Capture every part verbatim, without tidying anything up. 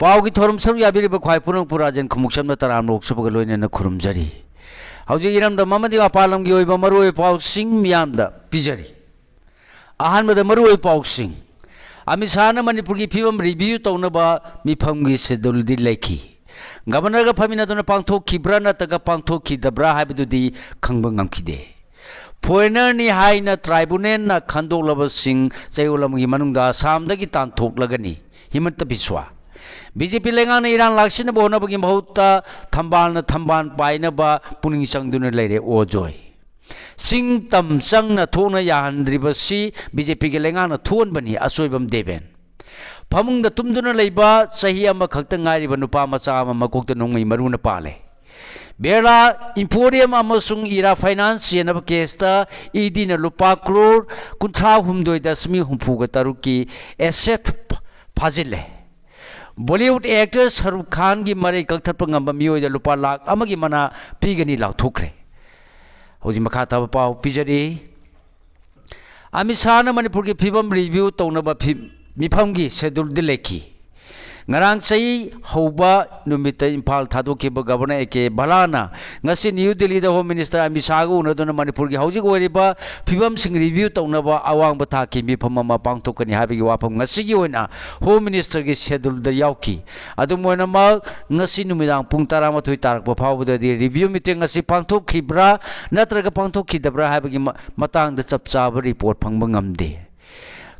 ꯄꯥꯎꯒꯤ ꯊꯧꯔꯝ ꯁꯔꯨꯛ ꯌꯥꯕꯤꯔꯤꯕ ꯈ꯭ꯋꯥꯏ ꯄꯨꯝꯅꯃꯛꯄꯨ ꯔꯥꯖꯦꯟ ꯈꯨꯃꯨꯛꯁꯝꯅ ꯇꯔꯥꯝꯅ ꯑꯣꯛꯆꯕꯒ ꯂꯣꯏꯅꯅ ꯈꯨꯔꯨꯝꯖꯔꯤ꯫ ꯍꯧꯖꯤꯛ ꯏꯔꯝꯗꯝ ꯑꯃꯗꯤ ꯃꯄꯥꯟ ꯂꯝꯒꯤ ꯑꯣꯏꯕ ꯃꯔꯨꯑꯣꯏꯕ ꯄꯥꯎꯁꯤꯡ ꯃꯤꯌꯥꯝꯗ ꯄꯤꯖꯔꯤ꯫ ꯑꯍꯥꯟꯕꯗ ꯃꯔꯨꯑꯣꯏꯕ ꯄꯥꯎꯁꯤꯡ꯫ ꯑꯃꯤꯠ ꯁꯥꯍꯅ ꯃꯅꯤꯄꯨꯔꯒꯤ ꯐꯤꯕꯝ ꯔꯤꯚꯤꯌꯨ ꯇꯧꯅꯕ ꯃꯤꯐꯝꯒꯤ ꯁꯦꯗꯨꯜꯗꯤ ꯂꯩꯈꯤ꯫ ꯒꯕꯔꯅꯔꯒ ꯐꯝꯃꯤꯟꯅꯗꯨꯅ ꯄꯥꯡꯊꯣꯛꯈꯤꯕ꯭ꯔꯥ ꯅꯠꯇ꯭ꯔꯒ ꯄꯥꯡꯊꯣꯛꯈꯤꯗꯕ꯭ꯔꯥ ꯍꯥꯏꯕꯗꯨꯗꯤ ꯈꯪꯕ ꯉꯝꯈꯤꯗꯦ꯫ ꯐꯣꯔꯦꯅꯔꯅꯤ ꯍꯥꯏꯅ ꯇ꯭ꯔꯥꯏꯕꯨꯅꯦꯜꯅ ꯈꯟꯗꯣꯛꯂꯕꯁꯤꯡ ꯆꯌꯣꯜ ꯑꯃꯒꯤ ꯃꯅꯨꯡꯗ ꯑꯁꯥꯝꯗꯒꯤ ꯇꯥꯟꯊꯣꯛꯂꯒꯅꯤ꯫ ꯍꯤꯃꯟꯇ ꯕꯤꯁ꯭ꯋꯥ꯫ ꯕꯤ ꯖꯦ ꯄꯤ ꯂꯩꯉꯥꯛꯅ ꯏꯔꯥꯡ ꯂꯥꯛꯁꯤꯟꯅꯕ ꯍꯣꯠꯅꯕꯒꯤ ꯃꯍꯨꯠꯇ ꯊꯝꯕꯥꯜꯅ ꯊꯝꯕꯥꯜ ꯄꯥꯏꯅꯕ ꯄꯨꯛꯅꯤꯡ ꯆꯪꯗꯨꯅ ꯂꯩꯔꯦ ꯑꯣꯖꯣꯏ꯫ ꯁꯤꯡ ꯇꯝ ꯆꯪꯅ ꯊꯣꯛꯅ ꯌꯥꯍꯟꯗ꯭ꯔꯤꯕꯁꯤ ꯕꯤ ꯖꯦ ꯄꯤꯒꯤ ꯂꯩꯉꯥꯛꯅ ꯊꯣꯛꯍꯟꯕꯅꯤ, ꯑꯁꯣꯏꯕꯝ ꯗꯦꯕꯦꯟ꯫ ꯐꯃꯨꯡꯗ ꯇꯨꯝꯗꯨꯅ ꯂꯩꯕ ꯆꯍꯤ ꯑꯃꯈꯛꯇ ꯉꯥꯏꯔꯤꯕ ꯅꯨꯄꯥ ꯃꯆꯥ ꯑꯃ ꯃꯀꯣꯛꯇ ꯅꯣꯡꯃꯩ ꯃꯔꯨꯅ ꯄꯥꯜꯂꯦ꯫ ꯕꯤꯔꯂꯥ ꯏꯝꯄꯣꯔꯤꯌꯝ ꯑꯃꯁꯨꯡ ꯏꯔꯥ ꯐꯥꯏꯅꯥꯟꯁ ꯆꯦꯟꯅꯕ ꯀꯦꯁꯇ ꯏ ꯗꯤꯅ ꯂꯨꯄꯥ ꯀ꯭ꯔꯣꯔ ꯀꯨꯟꯊ꯭ꯔꯥ ꯍꯨꯝꯗꯣꯏ ꯗꯁꯃꯤꯛ ꯍꯨꯝꯐꯨꯒ ꯇꯔꯨꯛꯀꯤ ꯑꯦꯁꯦꯠ ꯐꯥꯖꯤꯜꯂꯦ꯫ ꯕꯣꯂꯤꯋꯨꯗ ꯑꯦꯛꯇꯔ ꯁꯔꯨꯛ ꯈꯥꯟꯒꯤ ꯃꯔꯩ ꯀꯛꯊꯠꯄ ꯉꯝꯕ ꯃꯤꯑꯣꯏꯗ ꯂꯨꯄꯥ ꯂꯥꯈ ꯑꯃꯒꯤ ꯃꯅꯥ ꯄꯤꯒꯅꯤ ꯂꯥꯎꯊꯣꯛꯈ꯭ꯔꯦ꯫ ꯍꯧꯖꯤꯛ ꯃꯈꯥ ꯇꯥꯕ ꯄꯥꯎ ꯄꯤꯖꯔꯤ꯫ ꯑꯃꯤꯠ ꯁꯥꯍꯅ ꯃꯅꯤꯄꯨꯔꯒꯤ ꯐꯤꯕꯝ ꯔꯤꯚꯤꯌꯨ ꯇꯧꯅꯕ ꯐꯤ-, ꯃꯤꯐꯝꯒꯤ ꯁꯦꯗꯨꯜꯗꯤ ꯂꯩꯈꯤ꯫ ꯉꯔꯥꯡ ꯆꯍꯤ ꯍꯧꯕ ꯅꯨꯃꯤꯠꯇ ꯏꯝꯐꯥꯜ ꯊꯥꯗꯣꯛꯈꯤꯕ ꯒꯕꯔꯅꯔ ꯑꯦ ꯀꯦ ꯚꯂꯥꯅ ꯉꯁꯤ ꯅ꯭ꯌꯨ ꯗꯤꯜꯂꯤꯗ ꯍꯣꯝ ꯃꯤꯅꯤꯁꯇꯔ ꯑꯃꯤꯠ ꯁꯥꯍꯒ ꯎꯅꯗꯨꯅ ꯃꯅꯤꯄꯨꯔꯒꯤ ꯍꯧꯖꯤꯛ ꯑꯣꯏꯔꯤꯕ ꯐꯤꯕꯝꯁꯤꯡ ꯔꯤꯚꯤꯌꯨ ꯇꯧꯅꯕ ꯑꯋꯥꯡꯕ ꯊꯥꯛꯀꯤ ꯃꯤꯐꯝ ꯑꯃ ꯄꯥꯡꯊꯣꯛꯀꯅꯤ ꯍꯥꯏꯕꯒꯤ ꯋꯥꯐꯝ ꯉꯁꯤꯒꯤ ꯑꯣꯏꯅ ꯍꯣꯝ ꯃꯤꯅꯤꯁꯇꯔꯒꯤ ꯁꯦꯗꯨꯜꯗ ꯌꯥꯎꯈꯤ꯫ ꯑꯗꯨꯝ ꯑꯣꯏꯅꯃꯛ, ꯉꯁꯤ ꯅꯨꯃꯤꯗꯥꯡ ꯄꯨꯡ ꯇꯔꯥꯃꯥꯊꯣꯏ ꯇꯥꯔꯛꯄ ꯐꯥꯎꯕꯗꯗꯤ ꯔꯤꯚꯤꯌꯨ ꯃꯤꯇꯤꯡ ꯑꯁꯤ ꯄꯥꯡꯊꯣꯛꯈꯤꯕ꯭ꯔꯥ ꯅꯠꯇ꯭ꯔꯒ ꯄꯥꯡꯊꯣꯛꯈꯤꯗꯕ꯭ꯔꯥ ꯍꯥꯏꯕꯒꯤ ꯃ-, ꯃꯇꯥꯡꯗ ꯆꯞ ꯆꯥꯕ ꯔꯤꯄꯣꯔꯠ ꯐꯪꯕ ꯉꯝꯗꯦ꯫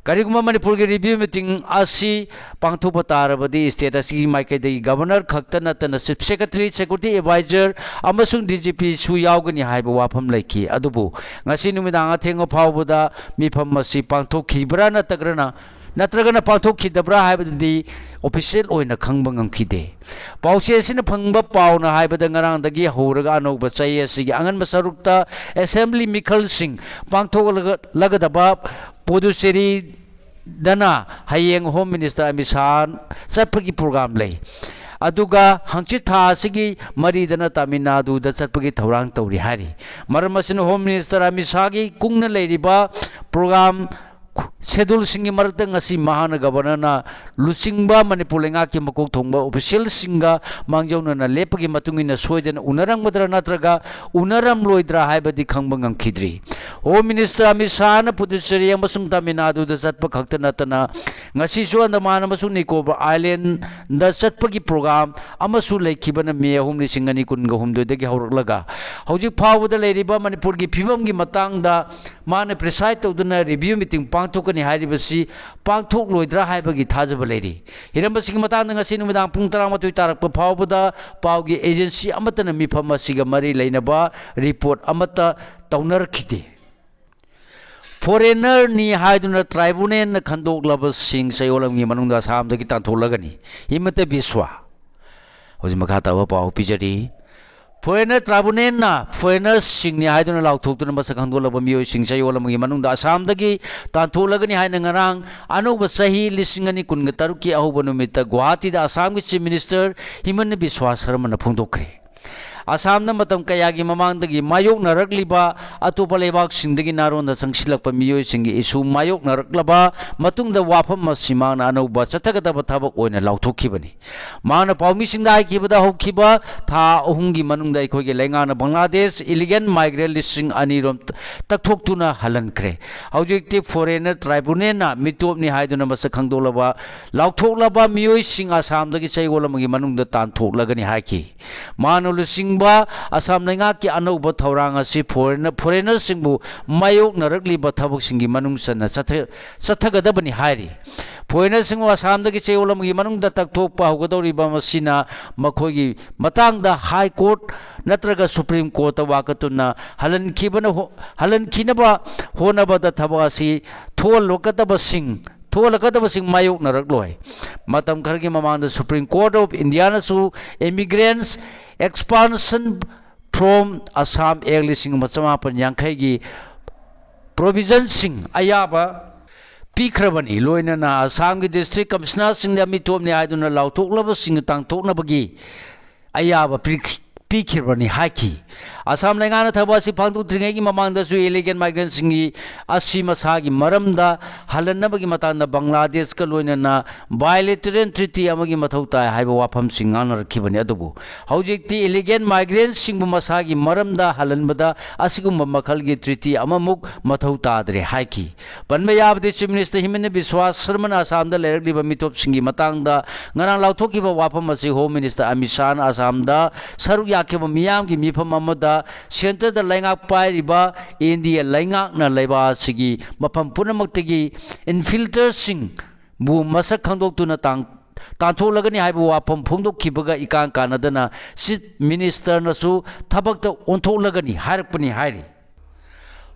ꯀꯔꯤꯒꯨꯝꯕ ꯃꯅꯤꯄꯨꯔꯒꯤ ꯔꯤꯚꯤꯌꯨ ꯃꯤꯇꯤꯡ ꯑꯁꯤ ꯄꯥꯡꯊꯣꯛꯄ ꯇꯥꯔꯕꯗꯤ, ꯁ꯭ꯇꯦꯠ ꯑꯁꯤꯒꯤ ꯃꯥꯏꯀꯩꯗꯒꯤ ꯒꯕꯔꯅꯔ ꯈꯛꯇ ꯅꯠꯇꯅ ꯆꯤꯐ ꯁꯦꯀ꯭ꯔꯦꯇꯔꯤ, ꯁꯦꯀ꯭ꯌꯨꯔꯤꯇꯤ ꯑꯦꯗꯚꯥꯏꯖꯔ ꯑꯃꯁꯨꯡ ꯗꯤ ꯖꯤ ꯄꯤꯁꯨ ꯌꯥꯎꯒꯅꯤ ꯍꯥꯏꯕ ꯋꯥꯐꯝ ꯂꯩꯈꯤ꯫ ꯑꯗꯨꯕꯨ ꯉꯁꯤ ꯅꯨꯃꯤꯗꯥꯡ ꯑꯊꯦꯡꯕ ꯐꯥꯎꯕꯗ ꯃꯤꯐꯝ ꯑꯁꯤ ꯄꯥꯡꯊꯣꯛꯈꯤꯕ꯭ꯔꯥ ꯅꯠꯇ꯭ꯔꯒꯅ, ꯅꯠꯇ꯭ꯔꯒꯅ ꯄꯥꯡꯊꯣꯛꯈꯤꯗꯕ꯭ꯔꯥ ꯍꯥꯏꯕꯗꯨꯗꯤ ꯑꯣꯐꯤꯁꯤꯌꯦꯜ ꯑꯣꯏꯅ ꯈꯪꯕ ꯉꯝꯈꯤꯗꯦ꯫ ꯄꯥꯎꯆꯦ ꯑꯁꯤꯅ ꯐꯪꯕ ꯄꯥꯎꯅ ꯍꯥꯏꯕꯗ, ꯉꯔꯥꯡꯗꯒꯤ ꯍꯧꯔꯒ ꯑꯅꯧꯕ ꯆꯍꯤ ꯑꯁꯤꯒꯤ ꯑꯉꯟꯕ ꯁꯔꯨꯛꯇ ꯑꯦꯁꯦꯝꯕ꯭ꯂꯤ ꯃꯤꯈꯜꯁꯤꯡ ꯄꯥꯡꯊꯣꯛꯂꯒꯗꯕ ꯄꯨꯗꯨꯆꯦꯔꯤꯗꯅ ꯍꯌꯦꯡ ꯍꯣꯝ ꯃꯤꯅꯤꯁꯇꯔ ꯑꯃꯤꯠ ꯁꯥꯍ ꯆꯠꯄꯒꯤ ꯄ꯭ꯔꯣꯒ꯭ꯔꯥꯝ ꯂꯩ꯫ ꯑꯗꯨꯒ ꯍꯪꯆꯤꯠ ꯊꯥ ꯑꯁꯤꯒꯤ ꯃꯔꯤꯗꯅ ꯇꯥꯃꯤꯜ ꯅꯥꯗꯨꯗ ꯆꯠꯄꯒꯤ ꯊꯧꯔꯥꯡ ꯇꯧꯔꯤ ꯍꯥꯏꯔꯤ꯫ ꯃꯔꯝ ꯑꯁꯤꯅ ꯍꯣꯝ ꯃꯤꯅꯤꯁꯇꯔ ꯑꯃꯤꯠ ꯁꯥꯍꯒꯤ ꯀꯨꯡꯅ ꯂꯩꯔꯤꯕ ꯄ꯭ꯔꯣꯒ꯭ꯔꯥꯝ ꯁꯦꯗꯨꯜꯁꯤꯡꯒꯤ ꯃꯔꯛꯇ ꯉꯁꯤ ꯃꯍꯥꯛꯅ ꯒꯕꯔꯅꯔꯅ ꯂꯨꯆꯤꯡꯕ ꯃꯅꯤꯄꯨꯔ ꯂꯩꯉꯥꯛꯀꯤ ꯃꯀꯣꯛ ꯊꯣꯡꯕ ꯑꯣꯐꯤꯁꯤꯌꯦꯜꯁꯤꯡꯒ ꯃꯥꯡꯖꯧꯅꯅ ꯂꯦꯞꯄꯒꯤ ꯃꯇꯨꯡ ꯏꯟꯅ ꯁꯣꯏꯗꯅ ꯎꯅꯔꯝꯒꯗ꯭ꯔꯥ ꯅꯠꯇ꯭ꯔꯒ ꯎꯅꯔꯝꯂꯣꯏꯗ꯭ꯔꯥ ꯍꯥꯏꯕꯗꯤ ꯈꯪꯕ ꯉꯝꯈꯤꯗ꯭ꯔꯤ꯫ ꯍꯣꯝ ꯃꯤꯅꯤꯁꯇꯔ ꯑꯃꯤꯠ ꯁꯥꯍꯅ ꯄꯨꯗꯨꯆꯦꯔꯤ ꯑꯃꯁꯨꯡ ꯇꯥꯃꯤꯜ ꯅꯥꯗꯨꯗ ꯆꯠꯄ ꯈꯛꯇ ꯅꯠꯇꯅ ꯉꯁꯤꯁꯨ ꯑꯟꯗꯃꯥꯟ ꯑꯃꯁꯨꯡ ꯅꯤꯀꯣꯕꯔ ꯑꯥꯏꯂꯦꯟꯗ ꯆꯠꯄꯒꯤ ꯄ꯭ꯔꯣꯒ꯭ꯔꯥꯝ ꯑꯃꯁꯨ ꯂꯩꯈꯤꯕꯅ ꯃꯦ ꯑꯍꯨꯝ, ꯂꯤꯁꯤꯡ ꯑꯅꯤ ꯀꯨꯟꯒ ꯍꯨꯝꯗꯣꯏꯗꯒꯤ ꯍꯧꯔꯛꯂꯒ ꯍꯧꯖꯤꯛ ꯐꯥꯎꯕꯗ ꯂꯩꯔꯤꯕ ꯃꯅꯤꯄꯨꯔꯒꯤ ꯐꯤꯕꯝꯒꯤ ꯃꯇꯥꯡꯗ ꯃꯥꯅ ꯄ꯭ꯔꯤꯁꯥꯏꯗ ꯇꯧꯗꯨꯅ ꯔꯤꯚꯤꯌꯨ ꯃꯤꯇꯤꯡ ꯄꯥꯡꯊꯣꯛꯀꯅꯤ ꯍꯥꯏꯔꯤꯕꯁꯤ ꯄꯥꯡꯊꯣꯛꯂꯣꯏꯗ꯭ꯔꯥ ꯍꯥꯏꯕꯒꯤ ꯊꯥꯖꯕ ꯂꯩꯔꯤ꯫ ꯍꯤꯔꯝ ꯑꯁꯤꯒꯤ ꯃꯇꯥꯡꯗ ꯉꯁꯤ ꯅꯨꯃꯤꯗꯥꯡ ꯄꯨꯡ ꯇꯔꯥꯃꯥꯊꯣꯏ ꯇꯥꯔꯛꯄ ꯐꯥꯎꯕꯗ ꯄꯥꯎꯒꯤ ꯑꯦꯖꯦꯟꯁꯤ ꯑꯃꯠꯇꯅ ꯃꯤꯐꯝ ꯑꯁꯤꯒ ꯃꯔꯤ ꯂꯩꯅꯕ ꯔꯤꯄꯣꯔꯠ ꯑꯃꯠꯇ ꯇꯧꯅꯔꯛꯈꯤꯗꯦ꯫ ꯐꯣꯔꯦꯅꯔꯅꯤ ꯍꯥꯏꯗꯨꯅ ꯇ꯭ꯔꯥꯏꯕꯨꯅꯦꯜꯅ ꯈꯟꯗꯣꯛꯂꯕꯁꯤꯡ ꯆꯌꯣꯜ ꯑꯃꯒꯤ ꯃꯅꯨꯡꯗ ꯑꯁꯥꯝꯗꯒꯤ ꯇꯥꯟꯊꯣꯛꯂꯒꯅꯤ꯫ ꯍꯤꯃꯟꯇ ꯕꯤꯁ꯭ꯋꯥ꯫ ꯍꯧꯖꯤꯛ ꯃꯈꯥ ꯇꯥꯕ ꯄꯥꯎ ꯄꯤꯖꯔꯤ꯫ ꯐꯣꯔꯦꯅꯔ ꯇ꯭ꯔꯥꯏꯕꯨꯅꯦꯜꯅ ꯐꯣꯔꯦꯅꯔꯁꯤꯡꯅꯤ ꯍꯥꯏꯗꯨꯅ ꯂꯥꯎꯊꯣꯛꯇꯨꯅ ꯃꯁꯛ ꯈꯪꯗꯣꯛꯂꯕ ꯃꯤꯑꯣꯏꯁꯤꯡ ꯆꯌꯣꯜ ꯑꯃꯒꯤ ꯃꯅꯨꯡꯗ ꯑꯁꯥꯝꯗꯒꯤ ꯇꯥꯟꯊꯣꯛꯂꯒꯅꯤ ꯍꯥꯏꯅ ꯉꯔꯥꯡ ꯑꯅꯧꯕ ꯆꯍꯤ ꯂꯤꯁꯤꯡ ꯑꯅꯤ ꯀꯨꯟꯒ ꯇꯔꯨꯛꯀꯤ ꯑꯍꯧꯕ ꯅꯨꯃꯤꯠꯇ ꯒꯨꯋꯥꯍꯥꯇꯤꯗ ꯑꯁꯥꯝꯒꯤ ꯆꯤꯐ ꯃꯤꯅꯤꯁꯇꯔ ꯍꯤꯃꯟꯇ ꯕꯤꯁ꯭ꯋꯥ ꯁꯔꯃꯅ ꯐꯣꯡꯗꯣꯛꯈ꯭ꯔꯦ꯫ ꯑꯁꯥꯝꯗ ꯃꯇꯝ ꯀꯌꯥꯒꯤ ꯃꯃꯥꯡꯗꯒꯤ ꯃꯥꯌꯣꯛꯅꯔꯛꯂꯤꯕ ꯑꯇꯣꯞꯄ ꯂꯩꯕꯥꯛꯁꯤꯡꯗꯒꯤ ꯅꯥꯔꯣꯟꯗ ꯆꯪꯁꯤꯜꯂꯛꯄ ꯃꯤꯑꯣꯏꯁꯤꯡꯒꯤ ꯏꯁꯨ ꯃꯥꯌꯣꯛꯅꯔꯛꯂꯕ ꯃꯇꯨꯡꯗ ꯋꯥꯐꯝ ꯑꯁꯤ ꯃꯍꯥꯛꯅ ꯑꯅꯧꯕ ꯆꯠꯊꯒꯗꯕ ꯊꯕꯛ ꯑꯣꯏꯅ ꯂꯥꯎꯊꯣꯛꯈꯤꯕꯅꯤ꯫ ꯃꯍꯥꯛꯅ ꯄꯥꯎꯃꯤꯁꯤꯡꯗ ꯍꯥꯏꯈꯤꯕꯗ ꯍꯧꯈꯤꯕ ꯊꯥ ꯑꯍꯨꯝꯒꯤ ꯃꯅꯨꯡꯗ ꯑꯩꯈꯣꯏꯒꯤ ꯂꯩꯉꯥꯛꯅ ꯕꯪꯒ꯭ꯂꯥꯗꯦꯁ ꯏꯂꯤꯒꯦꯜ ꯃꯥꯏꯒ꯭ꯔꯦꯟ ꯂꯤꯁꯤꯡ ꯑꯅꯤ ꯔꯣꯝ ꯇꯛꯊꯣꯛꯇꯨꯅ ꯍꯜꯍꯟꯈ꯭ꯔꯦ꯫ ꯍꯧꯖꯤꯛꯇꯤ ꯐꯣꯔꯦꯅꯔ ꯇ꯭ꯔꯥꯏꯕꯨꯅꯦꯜꯅ ꯃꯤꯇꯣꯞꯅꯤ ꯍꯥꯏꯗꯨꯅ ꯃꯁꯛ ꯈꯪꯗꯣꯛꯂꯕ ꯂꯥꯎꯊꯣꯛꯂꯕ ꯃꯤꯑꯣꯏꯁꯤꯡ ꯑꯁꯥꯝꯗꯒꯤ ꯆꯌꯣꯜ ꯑꯃꯒꯤ ꯃꯅꯨꯡꯗ ꯇꯥꯟꯊꯣꯛꯂꯒꯅꯤ ꯍꯥꯏꯈꯤ꯫ ꯃꯥꯅ ꯂꯨꯆꯤꯡꯕ ꯑꯁꯥꯝ ꯂꯩꯉꯥꯛꯀꯤ ꯑꯅꯧꯕ ꯊꯧꯔꯥꯡ ꯑꯁꯤ ꯐꯣꯔꯦꯅꯔ-, ꯐꯣꯔꯦꯅꯔꯁꯤꯡꯕꯨ ꯃꯥꯌꯣꯛꯅꯔꯛꯂꯤꯕ ꯊꯕꯛꯁꯤꯡꯒꯤ ꯃꯅꯨꯡ ꯆꯟꯅ ꯆꯠꯊ-, ꯆꯠꯊꯒꯗꯕꯅꯤ ꯍꯥꯏꯔꯤ꯫ ꯐꯣꯔꯦꯅꯔꯁꯤꯡꯕꯨ ꯑꯁꯥꯝꯗꯒꯤ ꯆꯌꯣꯜ ꯑꯃꯒꯤ ꯃꯅꯨꯡꯗ ꯇꯛꯊꯣꯛꯄ ꯍꯧꯒꯗꯧꯔꯤꯕ ꯃꯁꯤꯅ ꯃꯈꯣꯏꯒꯤ ꯃꯇꯥꯡꯗ ꯍꯥꯏ ꯀꯣꯔꯠ ꯅꯠꯇ꯭ꯔꯒ ꯁꯨꯄ꯭ꯔꯤꯝ ꯀꯣꯔꯠꯇ ꯋꯥꯀꯠꯇꯨꯅ ꯍꯜꯍꯟꯈꯤꯕꯅ ꯍꯣ-, ꯍꯜꯍꯟꯈꯤꯅꯕ ꯍꯣꯠꯅꯕꯗ ꯊꯕꯛ ꯑꯁꯤ ꯊꯣꯛꯍꯜꯂꯛꯀꯗꯕꯁꯤꯡ, ꯊꯣꯛꯍꯜꯂꯛꯀꯗꯕꯁꯤꯡ ꯃꯥꯌꯣꯛꯅꯔꯛꯂꯣꯏ꯫ ꯃꯇꯝ ꯈꯔꯒꯤ ꯃꯃꯥꯡꯗ ꯁꯨꯄ꯭ꯔꯤꯝ ꯀꯣꯔꯠ ꯑꯣꯐ ꯏꯟꯗꯤꯌꯥꯅꯁꯨ immigrants expulsion from Assam act ꯂꯤꯁꯤꯡ ꯑꯃ ꯆꯃꯥꯄꯟ ꯌꯥꯡꯈꯩꯒꯤ ꯄ꯭ꯔꯣꯚꯤꯖꯟꯁꯤꯡ ꯑꯌꯥꯕ ꯄꯤꯈ꯭ꯔꯕꯅꯤ꯫ ꯂꯣꯏꯅꯅ ꯑꯁꯥꯝꯒꯤ ꯗꯤꯁꯇ꯭ꯔꯤꯛ ꯀꯃꯤꯁꯅꯔꯁꯤꯡꯗ ꯃꯤꯇꯣꯞꯅꯤ ꯍꯥꯏꯗꯨꯅ ꯂꯥꯎꯊꯣꯛꯂꯕꯁꯤꯡ ꯇꯥꯟꯊꯣꯛꯅꯕꯒꯤ ꯑꯌꯥꯕ ꯄꯤꯈꯤ-, ꯄꯤꯈꯤꯕꯅꯤ ꯍꯥꯏꯈꯤ꯫ ꯑꯁꯥꯝ ꯂꯩꯉꯥꯛꯅ ꯊꯕꯛ ꯑꯁꯤ ꯄꯥꯡꯊꯣꯛꯇ꯭ꯔꯤꯉꯩꯒꯤ ꯃꯃꯥꯡꯗꯁꯨ ꯏꯂꯤꯒꯦꯜ ꯃꯥꯏꯒ꯭ꯔꯦꯟꯁꯤꯡꯒꯤ ꯑꯁꯤ ꯃꯁꯥꯒꯤ ꯃꯔꯝꯗ ꯍꯜꯍꯟꯅꯕꯒꯤ ꯃꯇꯥꯡꯗ ꯕꯪꯒ꯭ꯂꯥꯗꯦꯁꯀ ꯂꯣꯏꯅꯅ ꯕꯥꯏꯂꯦꯇꯔꯦꯜ ꯇ꯭ꯔꯤꯇꯤ ꯑꯃꯒꯤ ꯃꯊꯧ ꯇꯥꯏ ꯍꯥꯏꯕ ꯋꯥꯐꯝꯁꯤꯡ ꯉꯥꯡꯅꯔꯛꯈꯤꯕꯅꯤ꯫ ꯑꯗꯨꯕꯨ ꯍꯧꯖꯤꯛꯇꯤ ꯏꯂꯤꯒꯦꯜ ꯃꯥꯏꯒ꯭ꯔꯦꯟꯁꯤꯡꯕꯨ ꯃꯁꯥꯒꯤ ꯃꯔꯝꯗ ꯍꯜꯍꯟꯕꯗ ꯑꯁꯤꯒꯨꯝꯕ ꯃꯈꯜꯒꯤ ꯇ꯭ꯔꯤꯇꯤ ꯑꯃꯃꯨꯛ ꯃꯊꯧ ꯇꯥꯗ꯭ꯔꯦ ꯍꯥꯏꯈꯤ꯫ ꯄꯟꯕ ꯌꯥꯕꯗꯤ, ꯆꯤꯐ ꯃꯤꯅꯤꯁꯇꯔ ꯍꯤꯃꯟꯇ ꯕꯤꯁ꯭ꯋꯥ ꯁꯔꯃꯅ ꯑꯁꯥꯝꯗ ꯂꯩꯔꯛꯂꯤꯕ ꯃꯤꯇꯣꯞꯁꯤꯡꯒꯤ ꯃꯇꯥꯡꯗ ꯉꯔꯥꯡ ꯂꯥꯎꯊꯣꯛꯈꯤꯕ ꯋꯥꯐꯝ ꯑꯁꯤ ꯍꯣꯝ ꯃꯤꯅꯤꯁꯇꯔ ꯑꯃꯤꯠ ꯁꯥꯍꯅ ꯑꯁꯥꯝꯗ ꯁꯔꯨꯛ ꯌꯥꯈꯤꯕ ꯃꯤꯌꯥꯝꯒꯤ ꯃꯤꯐꯝ ꯑꯃꯗ ꯁꯦꯟꯇꯔꯗ ꯂꯩꯉꯥꯛ ꯄꯥꯏꯔꯤꯕ ꯑꯦꯟ ꯗꯤ ꯑꯦ ꯂꯩꯉꯥꯛꯅ ꯂꯩꯕꯥꯛ ꯑꯁꯤꯒꯤ ꯃꯐꯝ ꯄꯨꯝꯅꯃꯛꯇꯒꯤ ꯏꯟꯐꯤꯜꯇꯔꯁꯤꯡꯕꯨ ꯃꯁꯛ ꯈꯪꯗꯣꯛꯇꯨꯅ ꯇꯥꯡ-, ꯇꯥꯟꯊꯣꯛꯂꯒꯅꯤ ꯍꯥꯏꯕ ꯋꯥꯐꯝ ꯐꯣꯡꯗꯣꯛꯈꯤꯕꯒ ꯏꯀꯥꯟ ꯀꯥꯟꯅꯗꯅ ꯆꯤꯐ ꯃꯤꯅꯤꯁꯇꯔꯅꯁꯨ ꯊꯕꯛꯇ ꯑꯣꯟꯊꯣꯛꯂꯒꯅꯤ ꯍꯥꯏꯔꯛꯄꯅꯤ ꯍꯥꯏꯔꯤ꯫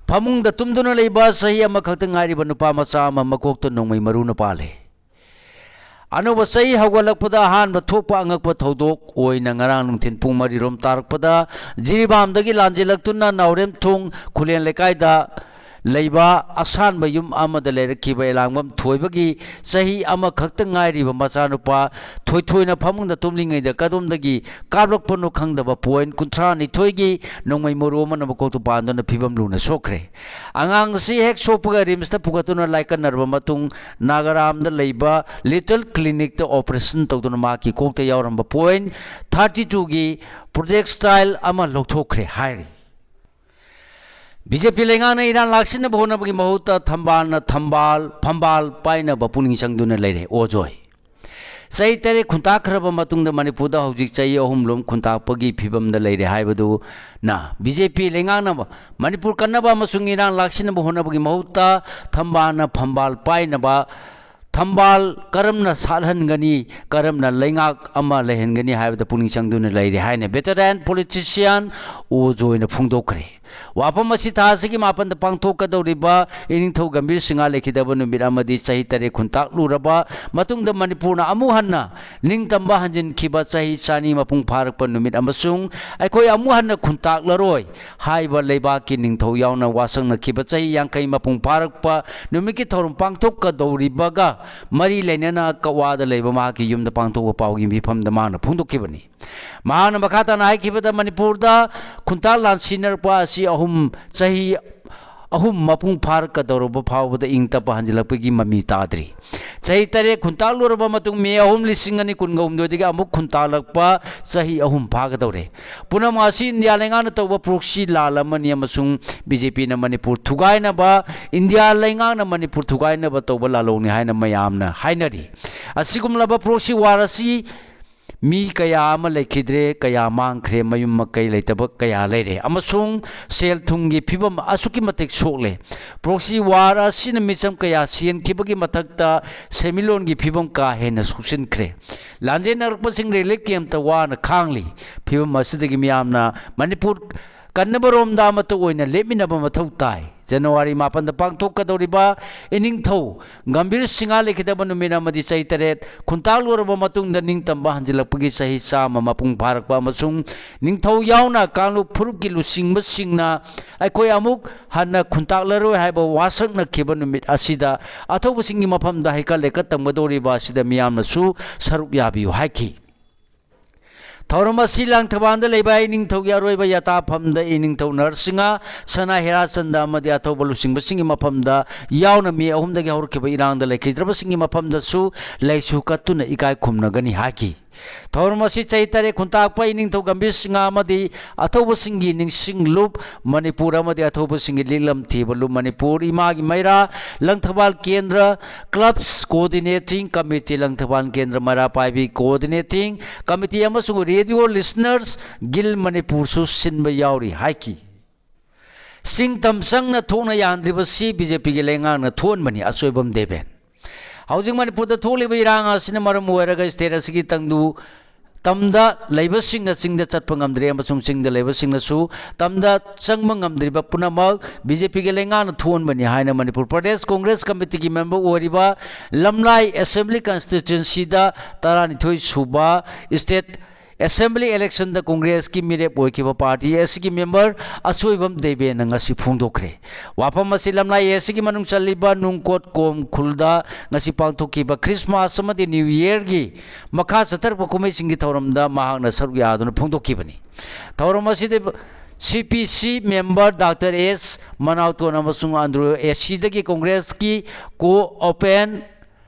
ꯐꯃꯨꯡꯗ ꯇꯨꯝꯗꯨꯅ ꯂꯩꯕ ꯆꯍꯤ ꯑꯃꯈꯛꯇ ꯉꯥꯏꯔꯤꯕ ꯅꯨꯄꯥ ꯃꯆꯥ ꯑꯃ ꯃꯀꯣꯛꯇ ꯅꯣꯡꯃꯩ ꯃꯔꯨꯅ ꯄꯥꯜꯂꯦ꯫ ꯑꯅꯧꯕ ꯆꯍꯤ ꯍꯧꯒꯠꯂꯛꯄꯗ ꯑꯍꯥꯟꯕ ꯊꯣꯛꯄ ꯑꯉꯛꯄ ꯊꯧꯗꯣꯛ ꯑꯣꯏꯅ ꯉꯔꯥꯡ ꯅꯨꯡꯊꯤꯜ ꯄꯨꯡ ꯃꯔꯤ ꯔꯣꯝ ꯇꯥꯔꯛꯄꯗ ꯖꯤꯔꯤꯕꯥꯝꯗꯒꯤ ꯂꯥꯟꯖꯦꯜꯂꯛꯇꯨꯅ ꯅꯥꯎꯔꯦꯝꯊꯣꯡ ꯈꯨꯂꯦꯟ ꯂꯩꯀꯥꯏꯗ ꯂꯩꯕ ꯑꯁꯥꯟꯕ ꯌꯨꯝ ꯑꯃꯗ ꯂꯩꯔꯛꯈꯤꯕ ꯑꯦꯂꯥꯡꯕꯝ ꯊꯣꯏꯕꯒꯤ ꯆꯍꯤ ꯑꯃꯈꯛꯇ ꯉꯥꯏꯔꯤꯕ ꯃꯆꯥꯅꯨꯄꯥ ꯊꯣꯏꯊꯣꯏꯅ ꯐꯃꯨꯡꯗ ꯇꯨꯝꯂꯤꯉꯩꯗ ꯀꯗꯣꯝꯗꯒꯤ ꯀꯥꯞꯂꯛꯄꯅꯣ ꯈꯪꯗꯕ ꯄꯣꯏꯟ ꯀꯨꯟꯊ꯭ꯔꯥ ꯅꯤꯊꯣꯏꯒꯤ ꯅꯣꯡꯃꯩ ꯃꯔꯨ ꯑꯃꯅ ꯃꯀꯣꯛꯇ ꯄꯥꯟꯗꯨꯅ ꯐꯤꯕꯝ ꯂꯨꯅ ꯁꯣꯛꯈ꯭ꯔꯦ꯫ ꯑꯉꯥꯡ ꯑꯁꯤ ꯍꯦꯛ ꯁꯣꯛꯄꯒ ꯔꯤꯝꯁꯇ ꯄꯨꯈꯠꯇꯨꯅ ꯂꯥꯏꯀꯠꯅꯔꯕ ꯃꯇꯨꯡ ꯅꯥꯒꯥꯔꯥꯝꯗ ꯂꯩꯕ ꯂꯤꯇꯜ ꯀ꯭ꯂꯤꯅꯤꯛꯇ ꯑꯣꯄꯔꯦꯁꯟ ꯇꯧꯗꯨꯅ ꯃꯍꯥꯛꯀꯤ ꯀꯣꯛꯇ ꯌꯥꯎꯔꯝꯕ ꯄꯣꯏꯟ ꯊꯥꯔꯇꯤ ꯇꯨꯒꯤ ꯄ꯭ꯔꯣꯖꯦꯛꯁꯇꯥꯏꯜ ꯑꯃ ꯂꯧꯊꯣꯛꯈ꯭ꯔꯦ ꯍꯥꯏꯔꯤ꯫ ꯕꯤ ꯖꯦ ꯄꯤ ꯂꯩꯉꯥꯛꯅ ꯏꯔꯥꯡ ꯂꯥꯛꯁꯤꯟꯅꯕ ꯍꯣꯠꯅꯕꯒꯤ ꯃꯍꯨꯠꯇ ꯊꯝꯕꯥꯜꯅ ꯊꯝꯕꯥꯜ, ꯐꯝꯕꯥꯜ ꯄꯥꯏꯅꯕ ꯄꯨꯛꯅꯤꯡ ꯆꯪꯗꯨꯅ ꯂꯩꯔꯦ꯫ ꯑꯣꯖꯣꯏ꯫ ꯆꯍꯤ ꯇꯔꯦꯠ ꯈꯨꯟꯇꯥꯛꯈ꯭ꯔꯕ ꯃꯇꯨꯡꯗ ꯃꯅꯤꯄꯨꯔꯗ ꯍꯧꯖꯤꯛ ꯆꯍꯤ ꯑꯍꯨꯝ ꯂꯣꯝ ꯈꯨꯟꯇꯥꯛꯄꯒꯤ ꯐꯤꯕꯝꯗ ꯂꯩꯔꯦ ꯍꯥꯏꯕꯗꯨꯅ ꯕꯤ ꯖꯦ ꯄꯤ ꯂꯩꯉꯥꯛꯅ ꯃꯅꯤꯄꯨꯔ ꯀꯟꯅꯕ ꯑꯃꯁꯨꯡ ꯏꯔꯥꯡ ꯂꯥꯛꯁꯤꯟꯅꯕ ꯍꯣꯠꯅꯕꯒꯤ ꯃꯍꯨꯠꯇ ꯊꯝꯕꯥꯜꯅ ꯐꯝꯕꯥꯜ ꯄꯥꯏꯅꯕ, ꯊꯝꯕꯥꯜ ꯀꯔꯝꯅ ꯁꯥꯠꯍꯟꯒꯅꯤ, ꯀꯔꯝꯅ ꯂꯩꯉꯥꯛ ꯑꯃ ꯂꯩꯍꯟꯒꯅꯤ ꯍꯥꯏꯕꯗ ꯄꯨꯛꯅꯤꯡ ꯆꯪꯗꯨꯅ ꯂꯩꯔꯦ ꯍꯥꯏꯅ ꯚꯦꯇꯔꯥꯟ ꯄꯣꯂꯤꯇꯤꯁꯤꯌꯥꯟ ꯑꯣꯖꯣꯏꯅ ꯐꯣꯡꯗꯣꯛꯈ꯭ꯔꯦ꯫ ꯋꯥꯐꯝ ꯑꯁꯤ ꯊꯥ ꯑꯁꯤꯒꯤ ꯃꯥꯄꯟꯗ ꯄꯥꯡꯊꯣꯛꯀꯗꯧꯔꯤꯕ ꯏꯅꯤꯡꯊꯧ ꯒꯝꯚꯤꯔ ꯁꯤꯡꯍ ꯂꯩꯈꯤꯗꯕ ꯅꯨꯃꯤꯠ ꯑꯃꯗꯤ ꯆꯍꯤ ꯇꯔꯦꯠ ꯈꯨꯟꯇꯥꯛꯂꯨꯔꯕ ꯃꯇꯨꯡꯗ ꯃꯅꯤꯄꯨꯔꯅ ꯑꯃꯨꯛ ꯍꯟꯅ ꯅꯤꯡꯇꯝꯕ ꯍꯟꯖꯤꯟꯈꯤꯕ ꯆꯍꯤ ꯆꯅꯤ ꯃꯄꯨꯡ ꯐꯥꯔꯛꯄ ꯅꯨꯃꯤꯠ ꯑꯃꯁꯨꯡ ꯑꯩꯈꯣꯏ ꯑꯃꯨꯛ ꯍꯟꯅ ꯈꯨꯟꯇꯥꯛꯂꯔꯣꯏ ꯍꯥꯏꯕ ꯂꯩꯕꯥꯛꯀꯤ ꯅꯤꯡꯊꯧ ꯌꯥꯎꯅ ꯋꯥꯁꯛꯅꯈꯤꯕ ꯆꯍꯤ ꯌꯥꯡꯈꯩ ꯃꯄꯨꯡ ꯐꯥꯔꯛꯄ ꯅꯨꯃꯤꯠꯀꯤ ꯊꯧꯔꯝ ꯄꯥꯡꯊꯣꯛꯀꯗꯧꯔꯤꯕꯒ ꯃꯔꯤ ꯂꯩꯅꯅ ꯀꯛꯋꯥꯗ ꯂꯩꯕ ꯃꯍꯥꯛꯀꯤ ꯌꯨꯝꯗ ꯄꯥꯡꯊꯣꯛꯄ ꯄꯥꯎꯒꯤ ꯃꯤꯐꯝꯗ ꯃꯥꯅ ꯐꯣꯡꯗꯣꯛꯈꯤꯕꯅꯤ꯫ ꯃꯍꯥꯛꯅ ꯃꯈꯥ ꯇꯥꯅ ꯍꯥꯏꯈꯤꯕꯗ, ꯃꯅꯤꯄꯨꯔꯗ ꯈꯨꯟꯇꯥꯛ ꯂꯥꯟꯁꯤꯟꯅꯔꯛꯄ ꯑꯁꯤ ꯑꯍꯨꯝ, ꯆꯍꯤ ꯑꯍꯨꯝ ꯃꯄꯨꯡ ꯐꯥꯔꯛꯀꯗꯧꯔꯕ ꯐꯥꯎꯕꯗ ꯏꯪ ꯇꯞꯄ ꯍꯟꯖꯤꯜꯂꯛꯄꯒꯤ ꯃꯃꯤ ꯇꯥꯗ꯭ꯔꯤ꯫ ꯆꯍꯤ ꯇꯔꯦꯠ ꯈꯨꯟꯇꯥꯛꯂꯨꯔꯕ ꯃꯇꯨꯡ, ꯃꯦ ꯑꯍꯨꯝ, ꯂꯤꯁꯤꯡ ꯑꯅꯤ ꯀꯨꯟꯒ ꯍꯨꯝꯗꯣꯏꯗꯒꯤ ꯑꯃꯨꯛ ꯈꯨꯟꯇꯥꯛꯂꯛꯄ ꯆꯍꯤ ꯑꯍꯨꯝ ꯐꯥꯒꯗꯧꯔꯦ꯫ ꯄꯨꯝꯅꯃꯛ ꯑꯁꯤ ꯏꯟꯗꯤꯌꯥ ꯂꯩꯉꯥꯛꯅ ꯇꯧꯕ ꯄ꯭ꯔꯣꯛꯁꯤ ꯂꯥꯜ ꯑꯃꯅꯤ ꯑꯃꯁꯨꯡ ꯕꯤ ꯖꯦ ꯄꯤꯅ ꯃꯅꯤꯄꯨꯔ ꯊꯨꯒꯥꯏꯅꯕ, ꯏꯟꯗꯤꯌꯥ ꯂꯩꯉꯥꯛꯅ ꯃꯅꯤꯄꯨꯔ ꯊꯨꯒꯥꯏꯅꯕ ꯇꯧꯕ ꯂꯥꯜꯂꯧꯅꯤ ꯍꯥꯏꯅ ꯃꯌꯥꯝꯅ ꯍꯥꯏꯅꯔꯤ꯫ ꯑꯁꯤꯒꯨꯝꯂꯕ ꯄ꯭ꯔꯣꯛꯁꯤ ꯋꯥꯔ ꯑꯁꯤ ꯃꯤ ꯀꯌꯥ ꯑꯃ ꯂꯩꯈꯤꯗ꯭ꯔꯦ, ꯀꯌꯥ ꯃꯥꯡꯈ꯭ꯔꯦ, ꯃꯌꯨꯝ ꯃꯀꯩ ꯂꯩꯇꯕ ꯀꯌꯥ ꯂꯩꯔꯦ, ꯑꯃꯁꯨꯡ ꯁꯦꯜ ꯊꯨꯝꯒꯤ ꯐꯤꯕꯝ ꯑꯁꯨꯛꯀꯤ ꯃꯇꯤꯛ ꯁꯣꯛꯂꯦ꯫ ꯄ꯭ꯔꯣꯛꯁꯤ ꯋꯥꯔ ꯑꯁꯤꯅ ꯃꯤꯆꯝ ꯀꯌꯥ ꯁꯤꯍꯟꯈꯤꯕꯒꯤ ꯃꯊꯛꯇ ꯁꯦꯟꯃꯤꯠꯂꯣꯟꯒꯤ ꯐꯤꯕꯝ ꯀꯥ ꯍꯦꯟꯅ ꯁꯣꯛꯆꯤꯟꯈ꯭ꯔꯦ꯫ ꯂꯥꯟꯖꯦꯟꯅꯔꯛꯄꯁꯤꯡ ꯔꯤꯂꯤꯐ ꯀꯦꯝꯞꯇ ꯋꯥꯅ ꯈꯥꯡꯂꯤ꯫ ꯐꯤꯕꯝ ꯑꯁꯤꯗꯒꯤ ꯃꯤꯌꯥꯝꯅ ꯃꯅꯤꯄꯨꯔ ꯀꯟꯅꯕꯔꯣꯝꯗ ꯑꯃꯠꯇ ꯑꯣꯏꯅ ꯂꯦꯞꯃꯤꯟꯅꯕ ꯃꯊꯧ ꯇꯥꯏ꯫ ꯖꯅꯋꯥꯔꯤ ꯃꯥꯄꯟꯗ ꯄꯥꯡꯊꯣꯛꯀꯗꯧꯔꯤꯕ ꯏꯅꯤꯡꯊꯧ ꯒꯝꯚꯤꯔ ꯁꯤꯡꯍ ꯂꯩꯈꯤꯗꯕ ꯅꯨꯃꯤꯠ ꯑꯃꯗꯤ ꯆꯍꯤ ꯇꯔꯦꯠ ꯈꯨꯟꯇꯥꯛꯂꯨꯔꯕ ꯃꯇꯨꯡꯗ ꯅꯤꯡꯇꯝꯕ ꯍꯟꯖꯤꯜꯂꯛꯄꯒꯤ ꯆꯍꯤ ꯆꯥꯝꯃ ꯃꯄꯨꯡ ꯐꯥꯔꯛꯄ ꯑꯃꯁꯨꯡ ꯅꯤꯡꯊꯧ ꯌꯥꯎꯅ ꯀꯥꯡꯂꯨꯞ ꯐꯨꯔꯨꯞꯀꯤ ꯂꯨꯆꯤꯡꯕꯁꯤꯡꯅ ꯑꯩꯈꯣꯏ ꯑꯃꯨꯛ ꯍꯟꯅ ꯈꯨꯟꯇꯥꯛꯂꯔꯣꯏ ꯍꯥꯏꯕ ꯋꯥꯁꯛꯅꯈꯤꯕ ꯅꯨꯃꯤꯠ ꯑꯁꯤꯗ ꯑꯊꯧꯕꯁꯤꯡꯒꯤ ꯃꯐꯝꯗ ꯍꯩꯀꯠ ꯂꯩꯀꯠ ꯇꯝꯒꯗꯧꯔꯤꯕ ꯑꯁꯤꯗ ꯃꯤꯌꯥꯝꯅꯁꯨ ꯁꯔꯨꯛ ꯌꯥꯕꯤꯌꯨ ꯍꯥꯏꯈꯤ꯫ ꯊꯧꯔꯝ ꯑꯁꯤ ꯂꯥꯡꯊꯕꯥꯜꯗ ꯂꯩꯕ ꯏꯅꯤꯡꯊꯧꯒꯤ ꯑꯔꯣꯏꯕ ꯌꯥꯇꯥꯐꯝꯗ ꯏꯅꯤꯡꯊꯧ ꯅꯔꯁꯤꯡꯍ, ꯁꯅꯥ ꯍꯦꯔꯥꯆꯟꯗ ꯑꯃꯗꯤ ꯑꯊꯧꯕ ꯂꯨꯆꯤꯡꯕꯁꯤꯡꯒꯤ ꯃꯐꯝꯗ ꯌꯥꯎꯅ ꯃꯦ ꯑꯍꯨꯝꯗꯒꯤ ꯍꯧꯔꯛꯈꯤꯕ ꯏꯔꯥꯡꯗ ꯂꯩꯈꯤꯗ꯭ꯔꯕꯁꯤꯡꯒꯤ ꯃꯐꯝꯗꯁꯨ ꯂꯩꯁꯨ ꯀꯠꯇꯨꯅ ꯏꯀꯥꯏ ꯈꯨꯝꯅꯒꯅꯤ ꯍꯥꯏꯈꯤ꯫ ꯊꯧꯔꯝ ꯑꯁꯤ ꯆꯍꯤ ꯇꯔꯦꯠ ꯈꯨꯟꯇꯥꯛꯄ ꯏꯅꯤꯡꯊꯧ ꯒꯝꯚꯤꯔ ꯁꯤꯡꯍ ꯑꯃꯗꯤ ꯑꯊꯧꯕꯁꯤꯡꯒꯤ ꯅꯤꯡꯁꯤꯡ ꯂꯨꯞ, ꯃꯅꯤꯄꯨꯔ ꯑꯃꯗꯤ ꯑꯊꯧꯕꯁꯤꯡꯒꯤ ꯂꯤꯛꯂꯝ ꯊꯤꯕ ꯂꯨꯞ, ꯃꯅꯤꯄꯨꯔ ꯏꯃꯥꯒꯤ ꯃꯩꯔꯥ, ꯂꯪꯊꯕꯥꯜ ꯀꯦꯟꯗ꯭ꯔ, ꯀ꯭ꯂꯕꯁ ꯀꯣꯑꯣꯔꯗꯤꯅꯦꯇꯤꯡ ꯀꯃꯤꯇꯤ, ꯂꯪꯊꯕꯥꯜ ꯀꯦꯟꯗ꯭ꯔ ꯃꯩꯔꯥ ꯄꯥꯏꯕꯤ ꯀꯣꯑꯣꯔꯗꯤꯅꯦꯇꯤꯡ ꯀꯃꯤꯇꯤ ꯑꯃꯁꯨꯡ ꯔꯦꯗꯤꯑꯣ ꯂꯤꯁꯅꯔꯁ ꯒꯤꯜ ꯃꯅꯤꯄꯨꯔꯁꯨ ꯁꯤꯟꯕ ꯌꯥꯎꯔꯤ ꯍꯥꯏꯈꯤ꯫ ꯁꯤꯡ ꯇꯝ ꯆꯪꯅ ꯊꯣꯛꯅ ꯌꯥꯍꯟꯗ꯭ꯔꯤꯕꯁꯤ ꯕꯤ ꯖꯦ ꯄꯤꯒꯤ ꯂꯩꯉꯥꯛꯅ ꯊꯣꯛꯍꯟꯕꯅꯤ, ꯑꯆꯣꯏꯕꯝ ꯗꯦꯕꯦꯟ꯫ ꯍꯧꯖꯤꯛ ꯃꯅꯤꯄꯨꯔꯗ ꯊꯣꯛꯂꯤꯕ ꯏꯔꯥꯡ ꯑꯁꯤꯅ ꯃꯔꯝ ꯑꯣꯏꯔꯒ ꯁ꯭ꯇꯦꯠ ꯑꯁꯤꯒꯤ ꯇꯪꯗꯨ ꯇꯝꯗ ꯂꯩꯕꯁꯤꯡꯅ ꯆꯤꯡꯗ ꯆꯠꯄ ꯉꯝꯗ꯭ꯔꯦ ꯑꯃꯁꯨꯡ ꯆꯤꯡꯗ ꯂꯩꯕꯁꯤꯡꯅꯁꯨ ꯇꯝꯗ ꯆꯪꯕ ꯉꯝꯗ꯭ꯔꯤꯕ ꯄꯨꯝꯅꯃꯛ ꯕꯤ ꯖꯦ ꯄꯤꯒꯤ ꯂꯩꯉꯥꯛꯅ ꯊꯣꯛꯍꯟꯕꯅꯤ ꯍꯥꯏꯅ ꯃꯅꯤꯄꯨꯔ ꯄ꯭ꯔꯗꯦꯁ ꯀꯣꯡꯒ꯭ꯔꯦꯁ ꯀꯃꯤꯇꯤꯒꯤ ꯃꯦꯝꯕꯔ ꯑꯣꯏꯔꯤꯕ ꯂꯝꯂꯥꯏ ꯑꯦꯁꯦꯝꯕ꯭ꯂꯤ ꯀꯟꯁꯇꯤꯇ꯭ꯋꯦꯟꯁꯤꯗ ꯇꯔꯥꯅꯤꯊꯣꯏ ꯁꯨꯕ ꯁ꯭ꯇꯦꯠ ꯑꯦꯁꯦꯝꯕ꯭ꯂꯤ ꯏꯂꯦꯛꯁꯟꯗ ꯀꯣꯡꯒ꯭ꯔꯦꯁꯀꯤ ꯃꯤꯔꯦꯞ ꯑꯣꯏꯈꯤꯕ ꯄꯥꯔꯇꯤ ꯑꯦꯁꯤꯒꯤ ꯃꯦꯝꯕꯔ ꯑꯆꯣꯏꯕꯝ ꯗꯦꯕꯦꯅ ꯉꯁꯤ ꯐꯣꯡꯗꯣꯛꯈ꯭ꯔꯦ꯫ ꯋꯥꯐꯝ ꯑꯁꯤ ꯂꯝꯂꯥꯏ ꯑꯦꯁꯤꯒꯤ ꯃꯅꯨꯡ ꯆꯜꯂꯤꯕ ꯅꯨꯡꯀꯣꯠ ꯀꯣꯝ ꯈꯨꯜꯗ ꯉꯁꯤ ꯄꯥꯡꯊꯣꯛꯈꯤꯕ ꯈ꯭ꯔꯤꯁꯃꯥꯁ ꯑꯃꯗꯤ ꯅ꯭ꯌꯨ ꯌꯔꯒꯤ ꯃꯈꯥ ꯆꯠꯊꯔꯛꯄ ꯀꯨꯝꯍꯩꯁꯤꯡꯒꯤ ꯊꯧꯔꯝꯗ ꯃꯍꯥꯛꯅ ꯁꯔꯨꯛ ꯌꯥꯗꯨꯅ ꯐꯣꯡꯗꯣꯛꯈꯤꯕꯅꯤ꯫ ꯊꯧꯔꯝ ꯑꯁꯤꯗ ꯁꯤ ꯄꯤ ꯁꯤ ꯃꯦꯝꯕꯔ ꯗꯥꯛꯇꯔ ꯑꯦꯁ ꯃꯅꯥꯎꯇꯣꯟ ꯑꯃꯁꯨꯡ ꯑꯟꯗ꯭ꯔꯣ ꯑꯦꯁꯤꯗꯒꯤ ꯀꯣꯡꯒ꯭ꯔꯦꯁꯀꯤ ꯀꯣ ꯑꯣꯄꯦꯟ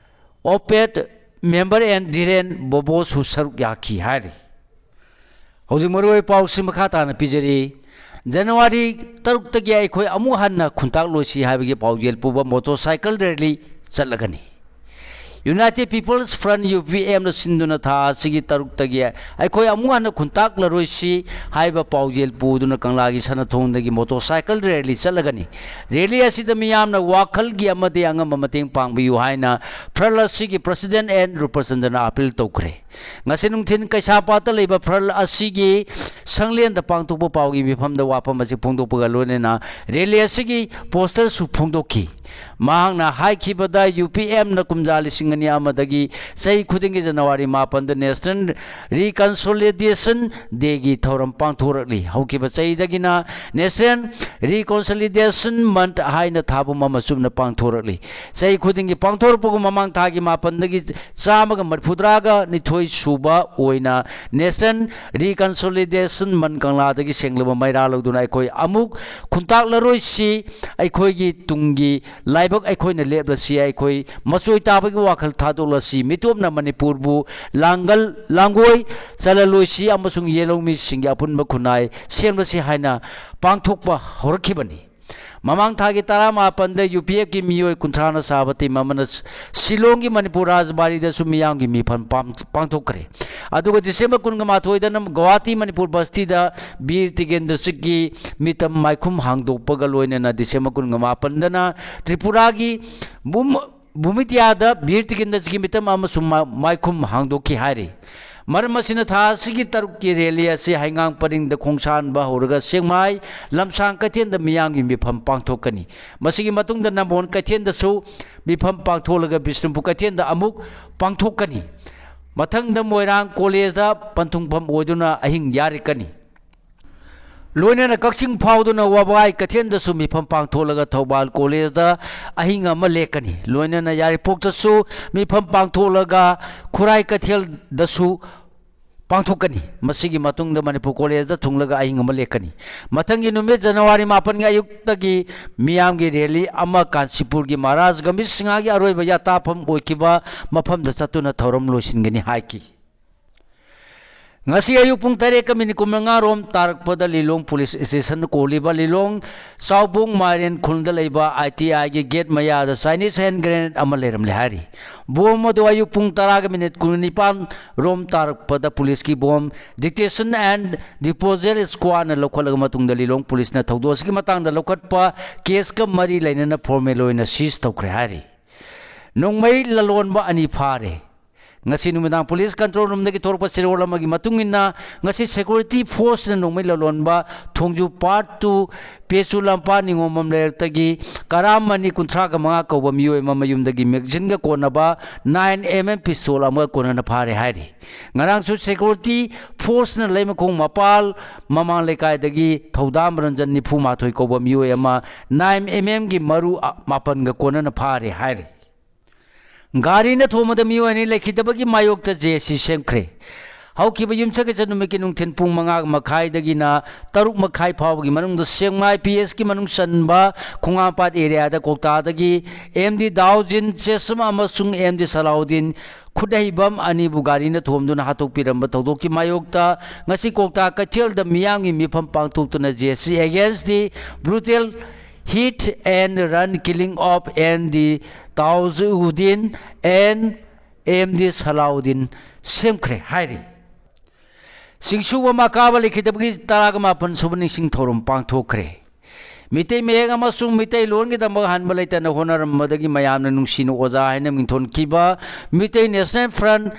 ꯑꯣꯄꯦꯠ ꯃꯦꯝꯕꯔ ꯑꯦꯟ ꯙꯤꯔꯦꯟ ꯕꯣꯕꯣꯁꯨ ꯁꯔꯨꯛ ꯌꯥꯈꯤ ꯍꯥꯏꯔꯤ꯫ ꯍꯧꯖꯤꯛ ꯃꯔꯨꯑꯣꯏꯕ ꯄꯥꯎꯁꯤ ꯃꯈꯥ ꯇꯥꯅ ꯄꯤꯖꯔꯤ꯫ ꯖꯅꯋꯥꯔꯤ ꯇꯔꯨꯛꯇꯒꯤ ꯑꯩꯈꯣꯏ ꯑꯃꯨꯛ ꯍꯟꯅ ꯈꯨꯟꯇꯥꯛꯂꯣꯏꯁꯤ ꯍꯥꯏꯕꯒꯤ ꯄꯥꯎꯖꯦꯜ ꯄꯨꯕ ꯃꯣꯇꯣꯔꯁꯥꯏꯀꯜ ꯔꯦꯂꯤ ꯆꯠꯂꯒꯅꯤ꯫ United People's Front, U P ꯑꯦꯝꯅ ꯁꯤꯟꯗꯨꯅ ꯊꯥ ꯑꯁꯤꯒꯤ ꯇꯔꯨꯛꯇꯒꯤ ꯑꯩꯈꯣꯏ ꯑꯃꯨꯛ ꯍꯟꯅ ꯈꯨꯟꯇꯥꯛꯂꯔꯣꯏꯁꯤ ꯍꯥꯏꯕ ꯄꯥꯎꯖꯦꯜ ꯄꯨꯗꯨꯅ ꯀꯪꯂꯥꯒꯤ ꯁꯅꯥꯊꯣꯡꯗꯒꯤ ꯃꯣꯇꯣꯔꯁꯥꯏꯀꯜ ꯔꯦꯂꯤ ꯆꯠꯂꯒꯅꯤ꯫ ꯔꯦꯂꯤ ꯑꯁꯤꯗ ꯃꯤꯌꯥꯝꯅ ꯋꯥꯈꯜꯒꯤ ꯑꯃꯗꯤ ꯑꯉꯝꯕ ꯃꯇꯦꯡ ꯄꯥꯡꯕꯤꯌꯨ ꯍꯥꯏꯅ ꯐ꯭ꯔꯟ ꯑꯁꯤꯒꯤ ꯄ꯭ꯔꯁꯤꯗꯦꯟ ꯑꯦꯟ ꯔꯨꯄꯆꯟꯗ꯭ꯔꯅ ꯑꯥꯄꯤꯜ ꯇꯧꯈ꯭ꯔꯦ꯫ ꯉꯁꯤ ꯅꯨꯡꯊꯤꯜ ꯀꯩꯁꯥꯝꯄꯥꯠꯇ ꯂꯩꯕ ꯐ꯭ꯔꯟ ꯑꯁꯤꯒꯤ ꯁꯪꯂꯦꯟꯗ ꯄꯥꯡꯊꯣꯛꯄ ꯄꯥꯎꯒꯤ ꯃꯤꯐꯝꯗ ꯋꯥꯐꯝ ꯑꯁꯤ ꯐꯣꯡꯗꯣꯛꯄꯒ ꯂꯣꯏꯅꯅ ꯔꯦꯂꯤ ꯑꯁꯤꯒꯤ ꯄꯣꯁꯇꯔꯁꯨ ꯐꯣꯡꯗꯣꯛꯈꯤ꯫ ꯃꯍꯥꯛꯅ ꯍꯥꯏꯈꯤꯕꯗ, ꯌꯨ ꯄꯤ ꯑꯦꯝꯅ ꯀꯨꯝꯖꯥ ꯂꯤꯁꯤꯡ ꯑꯅꯤ ꯑꯃꯗꯒꯤ ꯆꯍꯤ ꯈꯨꯗꯤꯡꯒꯤ ꯖꯅꯋꯥꯔꯤ ꯃꯥꯄꯟꯗ ꯅꯦꯁꯅꯦꯜ ꯔꯤꯀꯟꯁꯣꯂꯤꯗꯦꯁꯟ ꯗꯦꯒꯤ ꯊꯧꯔꯝ ꯄꯥꯡꯊꯣꯔꯛꯂꯤ꯫ ꯍꯧꯈꯤꯕ ꯆꯍꯤꯗꯒꯤꯅ ꯅꯦꯁꯅꯦꯜ ꯔꯤꯀꯟꯁꯣꯂꯤꯗꯦꯁꯟ ꯃꯟꯊ ꯍꯥꯏꯅ ꯊꯥꯕꯨꯝ ꯑꯃ ꯆꯨꯝꯅ ꯄꯥꯡꯊꯣꯔꯛꯂꯤ꯫ ꯆꯍꯤ ꯈꯨꯗꯤꯡꯒꯤ ꯄꯥꯡꯊꯣꯔꯛꯄꯒꯨꯝ ꯃꯃꯥꯡ ꯊꯥꯒꯤ ꯃꯥꯄꯟꯗꯒꯤ ꯆꯥꯝꯃꯒ ꯃꯔꯤꯐꯨꯇꯔꯥꯒ ꯅꯤꯊꯣꯏ ꯁꯨꯕ ꯑꯣꯏꯅ ꯅꯦꯁꯅꯦꯜ ꯔꯤꯀꯟꯁꯣꯂꯤꯗꯦꯁꯟ ꯃꯟ ꯀꯪꯂꯥꯗꯒꯤ ꯁꯦꯡꯂꯕ ꯃꯩꯔꯥ ꯂꯧꯗꯨꯅ ꯑꯩꯈꯣꯏ ꯑꯃꯨꯛ ꯈꯨꯟꯇꯥꯛꯂꯔꯣꯏꯁꯤ, ꯑꯩꯈꯣꯏꯒꯤ ꯇꯨꯡꯒꯤ ꯂꯥꯏꯕꯛ ꯑꯩꯈꯣꯏꯅ ꯂꯦꯞꯂꯁꯤ, ꯑꯩꯈꯣꯏ ꯃꯆꯣꯏ ꯇꯥꯕꯒꯤ ꯋꯥꯈꯜ ꯊꯥꯗꯣꯛꯂꯁꯤ, ꯃꯤꯇꯣꯞꯅ ꯃꯅꯤꯄꯨꯔꯕꯨ ꯂꯥꯡꯒꯜ ꯂꯥꯡꯒꯣꯏ ꯆꯜꯍꯜꯂꯣꯏꯁꯤ ꯑꯃꯁꯨꯡ ꯌꯦꯜꯍꯧꯃꯤꯁꯤꯡꯒꯤ ꯑꯄꯨꯟꯕ ꯈꯨꯟꯅꯥꯏ ꯁꯦꯝꯂꯁꯤ ꯍꯥꯏꯅ ꯄꯥꯡꯊꯣꯛꯄ ꯍꯧꯔꯛꯈꯤꯕꯅꯤ꯫ ꯃꯃꯥꯡ ꯊꯥꯒꯤ ꯇꯔꯥꯃꯥꯄꯟꯗ ꯌꯨ ꯄꯤ ꯑꯦꯐꯀꯤ ꯃꯤꯑꯣꯏ ꯀꯨꯟꯊ꯭ꯔꯥꯅ ꯁꯥꯕ ꯇꯤꯝ ꯑꯃꯅ ꯁꯤꯂꯣꯡꯒꯤ ꯃꯅꯤꯄꯨꯔ ꯔꯥꯖꯕꯥꯔꯤꯗꯁꯨ ꯃꯤꯌꯥꯝꯒꯤ ꯃꯤꯐꯝ ꯄꯥꯡ-, ꯄꯥꯡꯊꯣꯛꯈ꯭ꯔꯦ꯫ ꯑꯗꯨꯒ ꯗꯤꯁꯦꯝꯕꯔ ꯀꯨꯟꯒ ꯃꯥꯊꯣꯏꯗꯅ ꯒꯧꯍꯥꯇꯤ ꯃꯅꯤꯄꯨꯔ ꯕꯁꯇꯤꯗ ꯕꯤꯔ ꯇꯤꯀꯦꯟꯗ꯭ꯔꯖꯤꯠꯀꯤ ꯃꯤꯇꯝ ꯃꯥꯏꯈꯨꯝ ꯍꯥꯡꯗꯣꯛꯄꯒ ꯂꯣꯏꯅꯅ ꯗꯤꯁꯦꯝꯕꯔ ꯀꯨꯟꯒ ꯃꯥꯄꯟꯗꯅ ꯇ꯭ꯔꯤꯄꯨꯔꯥꯒꯤ ꯕꯨꯝ-, ꯕꯨꯃꯤꯇꯤꯌꯥꯗ ꯕꯤꯔ ꯇꯤꯀꯦꯟꯗ꯭ꯔꯖꯤꯠꯀꯤ ꯃꯤꯇꯝ ꯑꯃꯁꯨꯡ ꯃꯥ-, ꯃꯥꯏꯈꯨꯝ ꯍꯥꯡꯗꯣꯛꯈꯤ ꯍꯥꯏꯔꯤ꯫ ꯃꯔꯝ ꯑꯁꯤꯅ ꯊꯥ ꯑꯁꯤꯒꯤ ꯇꯔꯨꯛꯀꯤ ꯔꯦꯂꯤ ꯑꯁꯤ ꯍꯩꯉꯥꯡ ꯄꯔꯤꯡꯗ ꯈꯣꯡꯁꯥꯟꯕ ꯍꯧꯔꯒ ꯁꯦꯛꯃꯥꯏ ꯂꯝꯁꯥꯡ ꯀꯩꯊꯦꯜꯗ ꯃꯤꯌꯥꯝꯒꯤ ꯃꯤꯐꯝ ꯄꯥꯡꯊꯣꯛꯀꯅꯤ꯫ ꯃꯁꯤꯒꯤ ꯃꯇꯨꯡꯗ ꯅꯝꯕꯣꯜ ꯀꯩꯊꯦꯜꯗꯁꯨ ꯃꯤꯐꯝ ꯄꯥꯡꯊꯣꯛꯂꯒ ꯕꯤꯁꯅꯨꯄꯨꯔ ꯀꯩꯊꯦꯜꯗ ꯑꯃꯨꯛ ꯄꯥꯡꯊꯣꯛꯀꯅꯤ꯫ ꯃꯊꯪꯗ ꯃꯣꯏꯔꯥꯡ ꯀꯣꯂꯦꯖꯇ ꯄꯟꯊꯨꯡꯐꯝ ꯑꯣꯏꯗꯨꯅ ꯑꯍꯤꯡ ꯌꯥꯔꯤꯀꯅꯤ꯫ ꯂꯣꯏꯅꯅ ꯀꯛꯆꯤꯡ ꯐꯥꯎꯗꯨꯅ ꯋꯥꯕꯒꯥꯏ ꯀꯩꯊꯦꯜꯗꯁꯨ ꯃꯤꯐꯝ ꯄꯥꯡꯊꯣꯛꯂꯒ ꯊꯧꯕꯥꯜ ꯀꯣꯂꯦꯖꯇ ꯑꯍꯤꯡ ꯑꯃ ꯂꯦꯛꯀꯅꯤ꯫ ꯂꯣꯏꯅꯅ ꯌꯥꯏꯔꯤꯄꯣꯛꯇꯁꯨ ꯃꯤꯐꯝ ꯄꯥꯡꯊꯣꯛꯂꯒ ꯈꯨꯔꯥꯏ ꯀꯩꯊꯦꯜꯗꯁꯨ ꯄꯥꯡꯊꯣꯛꯀꯅꯤ꯫ ꯃꯁꯤꯒꯤ ꯃꯇꯨꯡꯗ ꯃꯅꯤꯄꯨꯔ ꯀꯣꯂꯦꯖꯇ ꯊꯨꯡꯂꯒ ꯑꯍꯤꯡ ꯑꯃ ꯂꯦꯛꯀꯅꯤ꯫ ꯃꯊꯪꯒꯤ ꯅꯨꯃꯤꯠ ꯖꯅꯋꯥꯔꯤ ꯃꯥꯄꯟꯒꯤ ꯑꯌꯨꯛꯇꯒꯤ ꯃꯤꯌꯥꯝꯒꯤ ꯔꯦꯂꯤ ꯑꯃ ꯀꯥꯟꯆꯤꯄꯨꯔꯒꯤ ꯃꯍꯥꯔꯥꯖ ꯒꯝꯚꯤꯔ ꯁꯤꯡꯍꯒꯤ ꯑꯔꯣꯏꯕ ꯌꯥꯇꯥꯐꯝ ꯑꯣꯏꯈꯤꯕ ꯃꯐꯝꯗ ꯆꯠꯇꯨꯅ ꯊꯧꯔꯝ ꯂꯣꯏꯁꯤꯟꯒꯅꯤ ꯍꯥꯏꯈꯤ꯫ ꯉꯁꯤ ꯑꯌꯨꯛ ꯄꯨꯡ ꯇꯔꯦꯠꯀ ꯃꯤꯅꯤꯠ ꯀꯨꯟꯃꯉꯥ ꯔꯣꯝ ꯇꯥꯔꯛꯄꯗ ꯂꯤꯂꯣꯡ ꯄꯨꯂꯤꯁ ꯁ꯭ꯇꯦꯁꯟ ꯀꯣꯜꯂꯤꯕ ꯂꯤꯂꯣꯡ ꯆꯥꯎꯕꯣꯡ ꯃꯥꯏꯔꯦꯟ ꯈꯨꯜꯗ ꯂꯩꯕ ꯑꯥꯏ ꯇꯤ ꯑꯥꯏꯒꯤ ꯒꯦꯠ ꯃꯌꯥꯗ ꯆꯥꯏꯅꯤꯁ ꯍꯦꯟ ꯒ꯭ꯔꯦꯅꯦꯗ ꯑꯃ ꯂꯩꯔꯝꯂꯦ ꯍꯥꯏꯔꯤ꯫ ꯕꯣꯝ ꯑꯗꯨ ꯑꯌꯨꯛ ꯄꯨꯡ ꯇꯔꯥꯒ ꯃꯤꯅꯤꯠ ꯀꯨꯟꯅꯤꯄꯥꯟ ꯔꯣꯝ ꯇꯥꯔꯛꯄꯗ ꯄꯨꯂꯤꯁꯀꯤ ꯕꯣꯝ ꯗꯤꯇꯦꯛꯁꯟ ꯑꯦꯟ ꯗꯤꯄꯣꯖꯦꯜ ꯁ꯭ꯀ꯭ꯋꯥꯗꯅ ꯂꯧꯈꯠꯂꯕ ꯃꯇꯨꯡꯗ ꯂꯤꯂꯣꯡ ꯄꯨꯂꯤꯁꯅ ꯊꯧꯗꯣꯛ ꯑꯁꯤꯒꯤ ꯃꯇꯥꯡꯗ ꯂꯧꯈꯠꯄ ꯀꯦꯁꯀ ꯃꯔꯤ ꯂꯩꯅꯅ ꯐꯣꯔꯃꯦꯜ ꯑꯣꯏꯅ ꯁꯤꯖ ꯇꯧꯈ꯭ꯔꯦ ꯍꯥꯏꯔꯤ꯫ ꯅꯣꯡꯃꯩ ꯂꯂꯣꯟꯕ ꯑꯅꯤ ꯐꯥꯔꯦ꯫ ꯉꯁꯤ ꯅꯨꯃꯤꯗꯥꯡ ꯄꯨꯂꯤꯁ ꯀꯟꯇ꯭ꯔꯣꯜ ꯔꯨꯝꯗꯒꯤ ꯊꯣꯔꯛꯄ ꯆꯦꯔꯣꯜ ꯑꯃꯒꯤ ꯃꯇꯨꯡ ꯏꯟꯅ, ꯉꯁꯤ ꯁꯦꯀ꯭ꯌꯨꯔꯤꯇꯤ ꯐꯣꯔꯁꯅ ꯅꯣꯡꯃꯩ ꯂꯂꯣꯟꯕ ꯊꯣꯡꯖꯨ ꯄꯥꯔꯠ ꯇꯨ ꯄꯦꯆꯨ ꯂꯝꯄꯥ ꯅꯤꯉꯣꯝꯕꯝ ꯂꯩꯔꯛꯇꯒꯤ ꯀꯔꯥꯝ ꯑꯅꯤ ꯀꯨꯟꯊ꯭ꯔꯥꯒ ꯃꯉꯥ ꯀꯧꯕ ꯃꯤꯑꯣꯏ ꯑꯃ ꯃꯌꯨꯝꯗꯒꯤ ꯃꯦꯒꯥꯖꯤꯟꯒ ꯀꯣꯟꯅꯕ ꯅꯥꯏꯟ ꯑꯦꯝ ꯑꯦꯝ ꯄꯤꯁꯇꯣꯜ ꯑꯃꯒ ꯀꯣꯟꯅꯅ ꯐꯥꯔꯦ ꯍꯥꯏꯔꯤ꯫ ꯉꯔꯥꯡꯁꯨ ꯁꯦꯀ꯭ꯌꯨꯔꯤꯇꯤ ꯐꯣꯔꯁꯅ ꯂꯩꯃꯈꯣꯡ ꯃꯄꯥꯜ ꯃꯃꯥꯡ ꯂꯩꯀꯥꯏꯗꯒꯤ ꯊꯧꯗꯥꯝ ꯔꯟꯖꯟ ꯅꯤꯐꯨ ꯃꯥꯊꯣꯏ ꯀꯧꯕ ꯃꯤꯑꯣꯏ ꯑꯃ ꯅꯥꯏꯟ ꯑꯦꯝ ꯑꯦꯝꯒꯤ ꯃꯔꯨ ꯃꯥꯄꯟꯒ ꯀꯣꯟꯅꯅ ꯐꯥꯔꯦ ꯍꯥꯏꯔꯤ꯫ ꯒꯥꯔꯤꯅ ꯊꯣꯝꯕꯗ ꯃꯤꯑꯣꯏ ꯑꯅꯤ ꯂꯩꯈꯤꯗꯕꯒꯤ ꯃꯥꯌꯣꯛꯇ ꯖꯦ ꯑꯦꯁ ꯁꯤ ꯁꯦꯝꯈ꯭ꯔꯦ꯫ ꯍꯧꯈꯤꯕ ꯌꯨꯝꯁꯀꯩꯆ ꯅꯨꯃꯤꯠꯀꯤ ꯅꯨꯡꯊꯤꯜ ꯄꯨꯡ ꯃꯉꯥ ꯃꯈꯥꯏꯗꯒꯤꯅ ꯇꯔꯨꯛ ꯃꯈꯥꯏ ꯐꯥꯎꯕꯒꯤ ꯃꯅꯨꯡꯗ ꯁꯦꯛꯃꯥꯏ ꯄꯤ ꯑꯦꯁꯀꯤ ꯃꯅꯨꯡ ꯆꯟꯕ ꯈꯣꯡꯉꯥꯝꯄꯥꯠ ꯑꯦꯔꯤꯌꯥꯗ ꯀꯣꯛꯇꯥꯗꯒꯤ ꯑꯦꯝ ꯗꯤ ꯗꯥꯎꯖꯤꯟ ꯆꯦꯁꯝ ꯑꯃꯁꯨꯡ ꯑꯦꯝ ꯗꯤ ꯁꯂꯥꯎꯗꯤꯟ ꯈꯨꯠꯍꯩꯕꯝ ꯑꯅꯤꯕꯨ ꯒꯥꯔꯤꯅ ꯊꯣꯝꯗꯨꯅ ꯍꯥꯠꯇꯣꯛꯄꯤꯔꯝꯕ ꯊꯧꯗꯣꯛꯀꯤ ꯃꯥꯌꯣꯛꯇ ꯉꯁꯤ ꯀꯣꯛꯇꯥ ꯀꯩꯊꯦꯜꯗ ꯃꯤꯌꯥꯝꯒꯤ ꯃꯤꯐꯝ ꯄꯥꯡꯊꯣꯛꯇꯨꯅ J S C against the brutal hit and run killing of M D Tajuddin and M D Salahuddin ꯁꯦꯝꯈ꯭ꯔꯦ ꯍꯥꯏꯔꯤ꯫ ꯆꯤꯡꯁꯨꯕ ꯃꯀꯥꯕ ꯂꯩꯈꯤꯗꯕꯒꯤ ꯇꯔꯥꯒ ꯃꯥꯄꯟ ꯁꯨꯕ ꯅꯤꯡꯁꯤꯡ ꯊꯧꯔꯝ ꯄꯥꯡꯊꯣꯛꯈ꯭ꯔꯦ꯫ ꯃꯤꯇꯩ ꯃꯌꯦꯛ ꯑꯃꯁꯨꯡ ꯃꯤꯇꯩ ꯂꯣꯟꯒꯤꯗꯃꯛ ꯍꯟꯕ ꯂꯩꯇꯅ ꯍꯣꯠꯅꯔꯝꯕꯗꯒꯤ ꯃꯌꯥꯝꯅ ꯅꯨꯡꯁꯤꯅ ꯑꯣꯖꯥ ꯍꯥꯏꯅ ꯃꯤꯡꯊꯣꯟꯈꯤꯕ Meetei national front,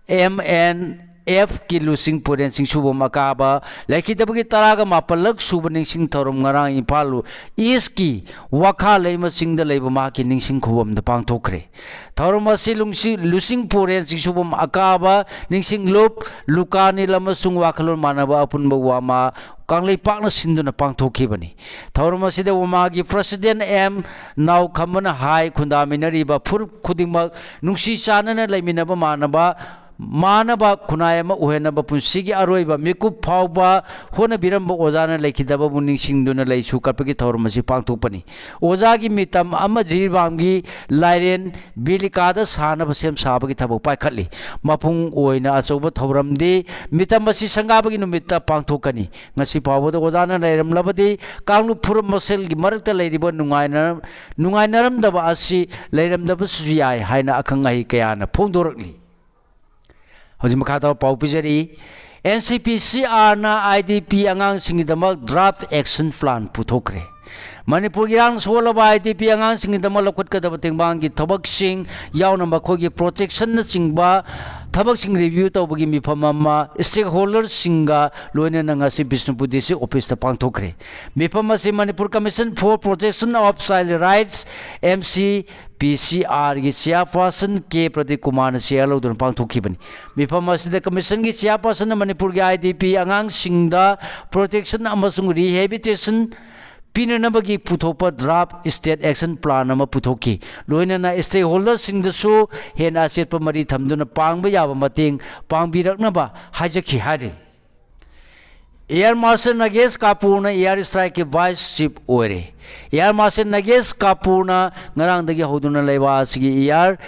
M N ꯑꯦꯐꯀꯤ ꯂꯨꯆꯤꯡ ꯄꯨꯔꯦꯟ ꯆꯤꯡꯁꯨꯕꯝ ꯑꯀꯥꯕ ꯂꯩꯈꯤꯗꯕꯒꯤ ꯇꯔꯥꯒ ꯃꯥꯄꯜꯂꯛ ꯁꯨꯕ ꯅꯤꯡꯁꯤꯡ ꯊꯧꯔꯝ ꯉꯔꯥꯡ ꯏꯝꯐꯥꯜ ꯏꯁꯀꯤ ꯋꯥꯈꯥ ꯂꯩꯃ ꯆꯤꯡꯗ ꯂꯩꯕ ꯃꯍꯥꯛꯀꯤ ꯅꯤꯡꯁꯤꯡ ꯈꯨꯕꯝꯗ ꯄꯥꯡꯊꯣꯛꯈ꯭ꯔꯦ꯫ ꯊꯧꯔꯝ ꯑꯁꯤ ꯂꯨꯡꯁꯤ-, ꯂꯨꯆꯤꯡ ꯄꯨꯔꯦꯟ ꯆꯤꯡꯁꯨꯕꯝ ꯑꯀꯥꯕ, ꯅꯤꯡꯁꯤꯡ ꯂꯨꯞ, ꯂꯨꯀꯥꯅꯤꯜ ꯑꯃꯁꯨꯡ ꯋꯥꯈꯜꯂꯣꯟ ꯃꯥꯟꯅꯕ ꯑꯄꯨꯟꯕ ꯋꯥꯃꯥ ꯀꯪꯂꯩꯄꯥꯛꯅ ꯁꯤꯟꯗꯨꯅ ꯄꯥꯡꯊꯣꯛꯈꯤꯕꯅꯤ꯫ ꯊꯧꯔꯝ ꯑꯁꯤꯗ ꯋꯥꯃꯥꯒꯤ ꯄ꯭ꯔꯁꯤꯗꯦꯟ ꯑꯦꯝ ꯅꯥꯎꯈꯝꯕꯅ ꯍꯥꯏ, ꯈꯨꯟꯗꯥꯃꯤꯟꯅꯔꯤꯕ ꯐꯨꯔꯨꯞ ꯈꯨꯗꯤꯡꯃꯛ ꯅꯨꯡꯁꯤ ꯆꯥꯟꯅꯅ ꯂꯩꯃꯤꯟꯅꯕ ꯃꯥꯟꯅꯕ, ꯃꯥꯟꯅꯕ ꯈꯨꯟꯅꯥꯏ ꯑꯃ ꯑꯣꯏꯍꯟꯅꯕ ꯄꯨꯟꯁꯤꯒꯤ ꯑꯔꯣꯏꯕ ꯃꯤꯀꯨꯞ ꯐꯥꯎꯕ ꯍꯣꯠꯅꯕꯤꯔꯝꯕ ꯑꯣꯖꯥꯅ ꯂꯩꯈꯤꯗꯕꯕꯨ ꯅꯤꯡꯁꯤꯡꯗꯨꯅ ꯂꯩꯁꯨ ꯀꯠꯄꯒꯤ ꯊꯧꯔꯝ ꯑꯁꯤ ꯄꯥꯡꯊꯣꯛꯄꯅꯤ꯫ ꯑꯣꯖꯥꯒꯤ ꯃꯤꯇꯝ ꯑꯃ ꯖꯤꯔꯤꯕꯥꯝꯒꯤ ꯂꯥꯏꯔꯦꯟ ꯕꯤꯂꯤꯀꯥꯗ ꯁꯥꯅꯕ ꯁꯦꯝ ꯁꯥꯕꯒꯤ ꯊꯕꯛ ꯄꯥꯏꯈꯠꯂꯤ꯫ ꯃꯄꯨꯡ ꯑꯣꯏꯅ ꯑꯆꯧꯕ ꯊꯧꯔꯝꯗꯤ ꯃꯤꯇꯝ ꯑꯁꯤ ꯁꯪꯒꯥꯕꯒꯤ ꯅꯨꯃꯤꯠꯇ ꯄꯥꯡꯊꯣꯛꯀꯅꯤ꯫ ꯉꯁꯤ ꯐꯥꯎꯕꯗ ꯑꯣꯖꯥꯅ ꯂꯩꯔꯝꯂꯕꯗꯤ ꯀꯥꯡꯂꯨꯞ ꯐꯨꯔꯨꯞ ꯃꯁꯦꯜꯒꯤ ꯃꯔꯛꯇ ꯂꯩꯔꯤꯕ ꯅꯨꯡꯉꯥꯏꯅ-, ꯅꯨꯡꯉꯥꯏꯅꯔꯝꯗꯕ ꯑꯁꯤ ꯂꯩꯔꯝꯗꯕꯁꯨ ꯌꯥꯏ ꯍꯥꯏꯅ ꯑꯈꯪ ꯑꯍꯩ ꯀꯌꯥꯅ ꯐꯣꯡꯗꯣꯔꯛꯂꯤ꯫ ꯍꯧꯖꯤꯛ ꯃꯈꯥ ꯇꯥꯕ ꯄꯥꯎ ꯄꯤꯖꯔꯤ꯫ ꯑꯦꯟ ꯁꯤ ꯄꯤ ꯁꯤ ꯑꯥꯔꯅ ꯑꯥꯏ ꯗꯤ ꯄꯤ ꯑꯉꯥꯡꯁꯤꯡꯒꯤꯗꯃꯛ ꯗ꯭ꯔꯥꯐ ꯑꯦꯛꯁꯟ ꯄ꯭ꯂꯥꯟ ꯄꯨꯊꯣꯛꯈ꯭ꯔꯦ꯫ ꯃꯅꯤꯄꯨꯔꯒꯤ ꯏꯔꯥꯡ ꯁꯣꯛꯂꯕ ꯑꯥꯏ ꯗꯤ ꯄꯤ ꯑꯉꯥꯡꯁꯤꯡꯒꯤꯗꯃꯛ ꯂꯧꯈꯠꯀꯗꯕ ꯇꯦꯡꯕꯥꯡꯒꯤ ꯊꯕꯛꯁꯤꯡ ꯌꯥꯎꯅ ꯃꯈꯣꯏꯒꯤ ꯄ꯭ꯔꯣꯇꯦꯛꯁꯟꯅꯆꯤꯡꯕ ꯊꯕꯛꯁꯤꯡ ꯔꯤꯚ꯭ꯌꯨ ꯇꯧꯕꯒꯤ ꯃꯤꯐꯝ ꯑꯃ ꯁ꯭ꯇꯦꯛꯍꯣꯜꯗꯔꯁꯤꯡꯒ ꯂꯣꯏꯅꯅ ꯉꯁꯤ ꯕꯤꯁꯅꯨꯄꯨꯔ ꯗꯤ ꯁꯤ ꯑꯣꯐꯤꯁꯇ ꯄꯥꯡꯊꯣꯛꯈ꯭ꯔꯦ꯫ ꯃꯤꯐꯝ ꯑꯁꯤ Manipur Commission for Protection of Child Rights, M C P ꯁꯤ ꯑꯥꯔꯒꯤ ꯆꯤꯌꯥꯔꯄꯥꯔꯁꯟ ꯀꯦ ꯄ꯭ꯔꯗꯤꯞ ꯀꯨꯃꯥꯔꯅ ꯆꯤꯌꯥꯔ ꯂꯧꯗꯨꯅ ꯄꯥꯡꯊꯣꯛꯈꯤꯕꯅꯤ꯫ ꯃꯤꯐꯝ ꯑꯁꯤꯗ ꯀꯃꯤꯁꯟꯒꯤ ꯆꯤꯌꯥꯔꯄꯥꯔꯁꯟꯅ ꯃꯅꯤꯄꯨꯔꯒꯤ ꯑꯥꯏ ꯗꯤ ꯄꯤ ꯑꯉꯥꯡꯁꯤꯡꯗ ꯄ꯭ꯔꯣꯇꯦꯛꯁꯟ ꯑꯃꯁꯨꯡ ꯔꯤꯍꯦꯕꯤꯇꯦꯁꯟ ꯄꯤꯅꯅꯕꯒꯤ ꯄꯨꯊꯣꯛꯄ ꯗ꯭ꯔꯥꯐ ꯁ꯭ꯇꯦꯠ ꯑꯦꯛꯁꯟ ꯄ꯭ꯂꯥꯟ ꯑꯃ ꯄꯨꯊꯣꯛꯈꯤ꯫ ꯂꯣꯏꯅꯅ ꯁ꯭ꯇꯦꯛꯍꯣꯜꯗꯔꯁꯤꯡꯗꯁꯨ ꯍꯦꯟꯅ ꯑꯆꯦꯠꯄ ꯃꯔꯤ ꯊꯝꯗꯨꯅ ꯄꯥꯡꯕ ꯌꯥꯕ ꯃꯇꯦꯡ ꯄꯥꯡꯕꯤꯔꯛꯅꯕ ꯍꯥꯏꯖꯈꯤ ꯍꯥꯏꯔꯤ꯫ ꯑꯦꯌꯔ ꯃꯥꯔꯁꯦꯜ ꯅꯥꯒꯦꯁ ꯀꯥꯄꯨꯔꯅ ꯑꯦꯌꯔ ꯁ꯭ꯇ꯭ꯔꯥꯏꯛꯀꯤ ꯚꯥꯏꯁ ꯆꯤꯐ ꯑꯣꯏꯔꯦ꯫ ꯑꯦꯌꯔ ꯃꯥꯔꯁꯦꯜ ꯅꯥꯒꯦꯁ ꯀꯥꯄꯨꯔꯅ ꯉꯔꯥꯡꯗꯒꯤ ꯍꯧꯗꯨꯅ ꯂꯩꯕꯥꯛ ꯑꯁꯤꯒꯤ ꯑꯦꯌꯔ,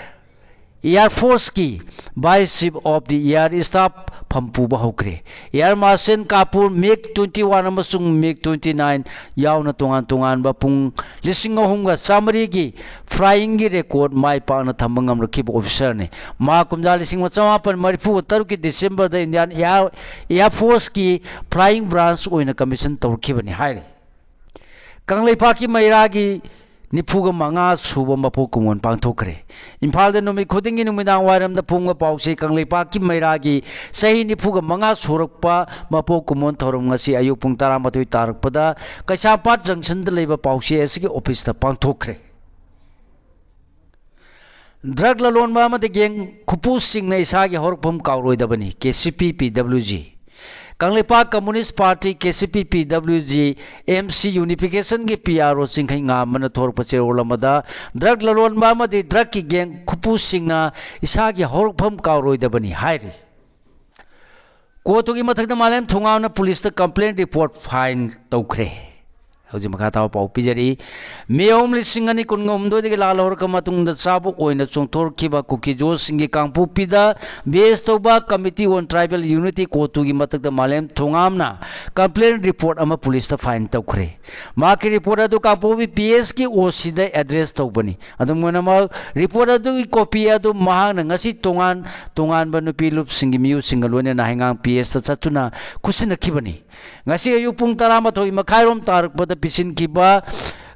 ꯑꯦꯌꯔ ꯐꯣꯔꯁꯀꯤ vice chief of the air staff ꯐꯝ ꯄꯨꯕ ꯍꯧꯈ꯭ꯔꯦ꯫ ꯑꯦꯌꯔ ꯃꯥꯔꯁꯦꯜ ꯀꯥꯄꯨꯔ ꯃꯤꯒ ꯇ꯭ꯋꯦꯟꯇꯤ ꯋꯥꯟ ꯑꯃꯁꯨꯡ ꯃꯤꯒ ꯇ꯭ꯋꯦꯟꯇꯤ ꯅꯥꯏꯟ ꯌꯥꯎꯅ ꯇꯣꯉꯥꯟ ꯇꯣꯉꯥꯟꯕ ꯄꯨꯡ ꯂꯤꯁꯤꯡ ꯑꯍꯨꯝꯒ ꯆꯥꯃꯔꯤꯒꯤ ꯐ꯭ꯂꯥꯏꯌꯤꯡꯒꯤ ꯔꯦꯀꯣꯔꯗ ꯃꯥꯏ ꯄꯥꯛꯅ ꯊꯝꯕ ꯉꯝꯂꯛꯈꯤꯕ ꯑꯣꯐꯤꯁꯥꯔꯅꯤ꯫ ꯃꯍꯥꯛ ꯀꯨꯝꯖꯥ ꯂꯤꯁꯤꯡ ꯑꯃ ꯆꯃꯥꯄꯟ ꯃꯔꯤꯐꯨ ꯇꯔꯨꯛꯀꯤ ꯗꯤꯁꯦꯝꯕꯔꯗ ꯏꯟꯗꯤꯌꯥꯟ ꯑꯦꯌꯔ, ꯑꯦꯌꯔ ꯐꯣꯔꯁꯀꯤ ꯐ꯭ꯂꯥꯏꯌꯤꯡ ꯕ꯭ꯔꯥꯟꯁ ꯑꯣꯏꯅ ꯀꯃꯤꯁꯟ ꯇꯧꯔꯛꯈꯤꯕꯅꯤ ꯍꯥꯏꯔꯤ꯫ ꯀꯪꯂꯩꯄꯥꯛꯀꯤ ꯃꯩꯔꯥꯒꯤ ꯅꯤꯐꯨꯒ ꯃꯉꯥ ꯁꯨꯕ ꯃꯄꯣꯛ ꯀꯨꯝꯑꯣꯟ ꯄꯥꯡꯊꯣꯛꯈ꯭ꯔꯦ꯫ ꯏꯝꯐꯥꯜꯗ ꯅꯨꯃꯤꯠ ꯈꯨꯗꯤꯡꯒꯤ ꯅꯨꯃꯤꯗꯥꯡ ꯋꯥꯏꯔꯝꯗ ꯐꯣꯡꯕ ꯄꯥꯎꯆꯦ ꯀꯪꯂꯩꯄꯥꯛꯀꯤ ꯃꯩꯔꯥꯒꯤ ꯆꯍꯤ ꯅꯤꯐꯨꯒ ꯃꯉꯥ ꯁꯨꯔꯛꯄ ꯃꯄꯣꯛ ꯀꯨꯝꯑꯣꯟ ꯊꯧꯔꯝ ꯉꯁꯤ ꯑꯌꯨꯛ ꯄꯨꯡ ꯇꯔꯥꯃꯥꯊꯣꯏ ꯇꯥꯔꯛꯄꯗ ꯀꯩꯁꯥꯝꯄꯥꯠ ꯖꯪꯁꯟꯗ ꯂꯩꯕ ꯄꯥꯎꯆꯦ ꯑꯁꯤꯒꯤ ꯑꯣꯐꯤꯁꯇ ꯄꯥꯡꯊꯣꯛꯈ꯭ꯔꯦ꯫ ꯗ꯭ꯔꯒ ꯂꯂꯣꯟꯕ ꯑꯃꯗꯤ ꯒꯦꯡ ꯈꯨꯄꯨꯁꯤꯡꯅ ꯏꯁꯥꯒꯤ ꯍꯧꯔꯛꯐꯝ ꯀꯥꯎꯔꯣꯏꯗꯕꯅꯤ, K C P P W G. Kangleipak communist party, K C P P W G, M C ꯌꯨꯅꯤꯐꯤꯀꯦꯁꯟꯒꯤ ꯄꯤ ꯑꯥꯔ ꯑꯣ ꯆꯤꯡꯈꯩ ꯉꯥꯝꯕꯅ ꯊꯣꯔꯛꯄ ꯆꯦꯔꯣꯜ ꯑꯃꯗ ꯗ꯭ꯔꯒ ꯂꯂꯣꯟꯕ ꯑꯃꯗꯤ ꯗ꯭ꯔꯒꯀꯤ ꯒꯦꯡ ꯈꯨꯄꯨꯁꯤꯡꯅ ꯏꯁꯥꯒꯤ ꯍꯧꯔꯛꯐꯝ ꯀꯥꯎꯔꯣꯏꯗꯕꯅꯤ ꯍꯥꯏꯔꯤ꯫ ꯀꯣꯇꯨꯒꯤ ꯃꯊꯛꯇ ꯃꯥꯂꯦꯝ ꯊꯣꯉꯥꯝꯅ ꯄꯨꯂꯤꯁꯇ ꯀꯝꯄ꯭ꯂꯦꯟ ꯔꯤꯄꯣꯔꯠ ꯐꯥꯏꯜ ꯇꯧꯈ꯭ꯔꯦ꯫ ꯍꯧꯖꯤꯛ ꯃꯈꯥ ꯇꯥꯕ ꯄꯥꯎ ꯄꯤꯖꯔꯤ꯫ ꯃꯦ ꯑꯍꯨꯝ ꯂꯤꯁꯤꯡ ꯑꯅꯤ ꯀꯨꯟꯒ ꯍꯨꯝꯗꯣꯏꯗꯒꯤ ꯂꯥꯜꯍꯧꯔꯒ ꯃꯇꯨꯡꯗ ꯆꯥꯕꯣꯛ ꯑꯣꯏꯅ ꯆꯣꯡꯊꯣꯔꯛꯈꯤꯕ ꯀꯨꯀꯤꯖꯣꯁꯤꯡꯒꯤ ꯀꯥꯡꯄꯣꯛꯄꯤꯗ ꯕꯦꯁ ꯇꯧꯕ Committee on Tribal Unity ꯀꯣꯇꯨꯒꯤ ꯃꯊꯛꯇ ꯃꯥꯂꯦꯝ ꯊꯣꯉꯥꯝꯅ ꯀꯝꯄ꯭ꯂꯦꯟ ꯔꯤꯄꯣꯔꯠ ꯑꯃ ꯄꯨꯂꯤꯁꯇ ꯐꯥꯏꯜ ꯇꯧꯈ꯭ꯔꯦ꯫ ꯃꯍꯥꯛꯀꯤ ꯔꯤꯄꯣꯔꯠ ꯑꯗꯨ ꯀꯥꯡꯄꯣꯛꯄꯤ ꯄꯤ ꯑꯦꯁꯀꯤ ꯑꯣ ꯁꯤꯗ ꯑꯦꯗ꯭ꯔꯦꯁ ꯇꯧꯕꯅꯤ꯫ ꯑꯗꯨꯝ ꯑꯣꯏꯅꯃꯛ, ꯔꯤꯄꯣꯔꯠ ꯑꯗꯨꯒꯤ ꯀꯣꯄꯤ ꯑꯗꯨ ꯃꯍꯥꯛꯅ ꯉꯁꯤ ꯇꯣꯉꯥꯟ ꯇꯣꯉꯥꯟꯕ ꯅꯨꯄꯤ ꯂꯨꯞꯁꯤꯡꯒꯤ ꯃꯤꯑꯣꯏꯁꯤꯡꯒ ꯂꯣꯏꯅꯅ ꯍꯩꯉꯥꯡ ꯄꯤ ꯑꯦꯁꯇ ꯆꯠꯇꯨꯅ ꯈꯨꯠꯁꯤꯟꯅꯈꯤꯕꯅꯤ꯫ ꯉꯁꯤ ꯑꯌꯨꯛ ꯄꯨꯡ ꯇꯔꯥꯃꯥꯊꯣꯏ ꯃꯈꯥꯏꯔꯣꯝ ꯇꯥꯔꯛꯄꯗ ꯄꯤꯁꯤꯟꯈꯤꯕ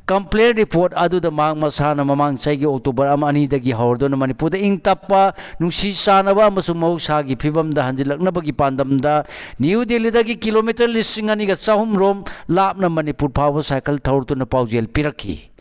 ꯀꯝꯄ꯭ꯂꯦꯟ ꯔꯤꯄꯣꯔꯠ ꯑꯗꯨꯗ ꯃꯍꯥꯛ ꯃꯁꯥꯅ ꯃꯃꯥꯡ ꯆꯍꯤꯒꯤ ꯑꯣꯛꯇꯣꯕꯔ ꯑꯃ ꯑꯅꯤꯗꯒꯤ ꯍꯧꯔꯗꯨꯅ ꯃꯅꯤꯄꯨꯔꯗ ꯏꯪ ꯇꯞꯄ, ꯅꯨꯡꯁꯤ ꯆꯥꯟꯅꯕ ꯑꯃꯁꯨꯡ ꯃꯍꯧꯁꯥꯒꯤ ꯐꯤꯕꯝꯗ ꯍꯟꯖꯤꯜꯂꯛꯅꯕꯒꯤ ꯄꯥꯟꯗꯝꯗ ꯅ꯭ꯌꯨ ꯗꯦꯜꯂꯤꯗꯒꯤ ꯀꯤꯂꯣꯃꯤꯇꯔ ꯂꯤꯁꯤꯡ ꯑꯅꯤꯒ ꯆꯍꯨꯝ ꯔꯣꯝ ꯂꯥꯞꯅ ꯃꯅꯤꯄꯨꯔ ꯐꯥꯎꯕ ꯁꯥꯏꯀꯜ ꯊꯧꯔꯗꯨꯅ ꯄꯥꯎꯖꯦꯜ ꯄꯤꯔꯛꯈꯤ꯫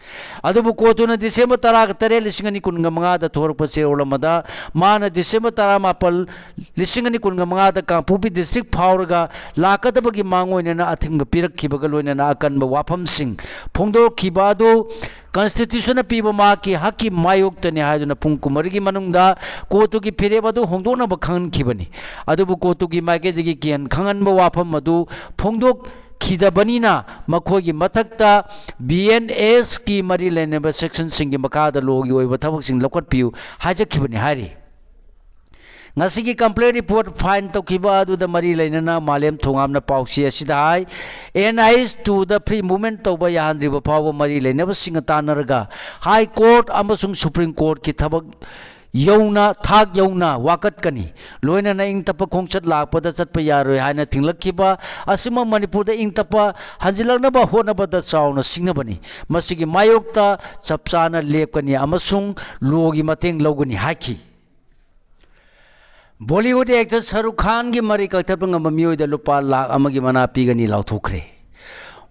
ꯑꯗꯨꯕꯨ ꯀꯣꯇꯨꯅ ꯗꯤꯁꯦꯝꯕꯔ ꯇꯔꯥꯒ ꯇꯔꯦꯠ, ꯂꯤꯁꯤꯡ ꯑꯅꯤ ꯀꯨꯟꯒ ꯃꯉꯥꯗ ꯊꯣꯔꯛꯄ ꯆꯦꯔꯣꯜ ꯑꯃꯗ ꯃꯥꯅ ꯗꯤꯁꯦꯝꯕꯔ ꯇꯔꯥꯃꯥꯄꯜ, ꯂꯤꯁꯤꯡ ꯑꯅꯤ ꯀꯨꯟꯒ ꯃꯉꯥꯗ ꯀꯥꯡꯄꯣꯛꯄꯤ ꯗꯤꯁꯇ꯭ꯔꯤꯛ ꯐꯥꯎꯔꯒ ꯂꯥꯛꯀꯗꯕꯒꯤ ꯃꯥꯡꯑꯣꯏꯅꯅ ꯑꯊꯤꯡꯕ ꯄꯤꯔꯛꯈꯤꯕꯒ ꯂꯣꯏꯅꯅ ꯑꯀꯟꯕ ꯋꯥꯐꯝꯁꯤꯡ ꯐꯣꯡꯗꯣꯔꯛꯈꯤꯕ ꯑꯗꯨ ꯀꯟꯁꯇꯤꯇ꯭ꯌꯨꯁꯟꯅ ꯄꯤꯕ ꯃꯍꯥꯛꯀꯤ ꯍꯛꯀꯤ ꯃꯥꯌꯣꯛꯇꯅꯤ ꯍꯥꯏꯗꯨꯅ ꯄꯨꯡ ꯀꯨꯟꯃꯔꯤꯒꯤ ꯃꯅꯨꯡꯗ ꯀꯣꯇꯨꯒꯤ ꯐꯤꯔꯦꯞ ꯑꯗꯨ ꯍꯣꯡꯗꯣꯛꯅꯕ ꯈꯪꯍꯟꯈꯤꯕꯅꯤ꯫ ꯑꯗꯨꯕꯨ ꯀꯣꯇꯨꯒꯤ ꯃꯥꯏꯀꯩꯗꯒꯤ ꯀꯤꯍꯟ ꯈꯪꯍꯟꯕ ꯋꯥꯐꯝ ꯑꯗꯨ ꯐꯣꯡꯗꯣꯛꯈꯤꯗꯕꯅꯤꯅ ꯃꯈꯣꯏꯒꯤ ꯃꯊꯛꯇ ꯕꯤ ꯑꯦꯟ ꯑꯦꯁꯀꯤ ꯃꯔꯤ ꯂꯩꯅꯕ ꯁꯦꯛꯁꯟꯁꯤꯡꯒꯤ ꯃꯈꯥꯗ ꯂꯣꯒꯤ ꯑꯣꯏꯕ ꯊꯕꯛꯁꯤꯡ ꯂꯧꯈꯠꯄꯤꯌꯨ ꯍꯥꯏꯖꯈꯤꯕꯅꯤ ꯍꯥꯏꯔꯤ꯫ ꯉꯁꯤꯒꯤ ꯀꯝꯄ꯭ꯂꯦꯟ ꯔꯤꯄꯣꯔꯠ ꯐꯥꯏꯜ ꯇꯧꯈꯤꯕ ꯑꯗꯨꯗ ꯃꯔꯤ ꯂꯩꯅꯅ ꯃꯥꯂꯦꯝ ꯊꯣꯉꯥꯝꯅ ꯄꯥꯎꯆꯦ ꯑꯁꯤꯗ ꯍꯥꯏ, ꯑꯦꯟ ꯑꯥꯏ ꯇꯨꯗ ꯐ꯭ꯔꯤ ꯃꯨꯚꯃꯦꯟꯠ ꯇꯧꯕ ꯌꯥꯍꯟꯗ꯭ꯔꯤꯕ ꯐꯥꯎꯕ ꯃꯔꯤ ꯂꯩꯅꯕꯁꯤꯡꯒ ꯇꯥꯟꯅꯔꯒ ꯍꯥꯏ ꯀꯣꯔꯠ ꯑꯃꯁꯨꯡ ꯁꯨꯄ꯭ꯔꯤꯝ ꯀꯣꯔꯠꯀꯤ ꯊꯕꯛ ꯌꯧꯅ, ꯊꯥꯛ ꯌꯧꯅ ꯋꯥꯀꯠꯀꯅꯤ꯫ ꯂꯣꯏꯅꯅ ꯏꯪ ꯇꯞꯄ ꯈꯣꯡꯆꯠ ꯂꯥꯛꯄꯗ ꯆꯠꯄ ꯌꯥꯔꯣꯏ ꯍꯥꯏꯅ ꯊꯤꯡꯂꯛꯈꯤꯕ ꯑꯁꯤꯃꯛ ꯃꯅꯤꯄꯨꯔꯗ ꯏꯪ ꯇꯞꯄ ꯍꯟꯖꯤꯜꯂꯛꯅꯕ ꯍꯣꯠꯅꯕꯗ ꯆꯥꯎꯅ ꯁꯤꯡꯅꯕꯅꯤ꯫ ꯃꯁꯤꯒꯤ ꯃꯥꯌꯣꯛꯇ ꯆꯞ ꯆꯥꯅ ꯂꯦꯞꯀꯅꯤ ꯑꯃꯁꯨꯡ ꯂꯣꯒꯤ ꯃꯇꯦꯡ ꯂꯧꯒꯅꯤ ꯍꯥꯏꯈꯤ꯫ ꯕꯣꯂꯤꯋꯨꯗ ꯑꯦꯛꯇꯔ ꯁꯥꯔꯨꯈ ꯈꯥꯟꯒꯤ ꯃꯔꯩ ꯀꯛꯊꯠꯄ ꯉꯝꯕ ꯃꯤꯑꯣꯏꯗ ꯂꯨꯄꯥ ꯂꯥꯈ ꯑꯃꯒꯤ ꯃꯅꯥ ꯄꯤꯒꯅꯤ ꯂꯥꯎꯊꯣꯛꯈ꯭ꯔꯦ꯫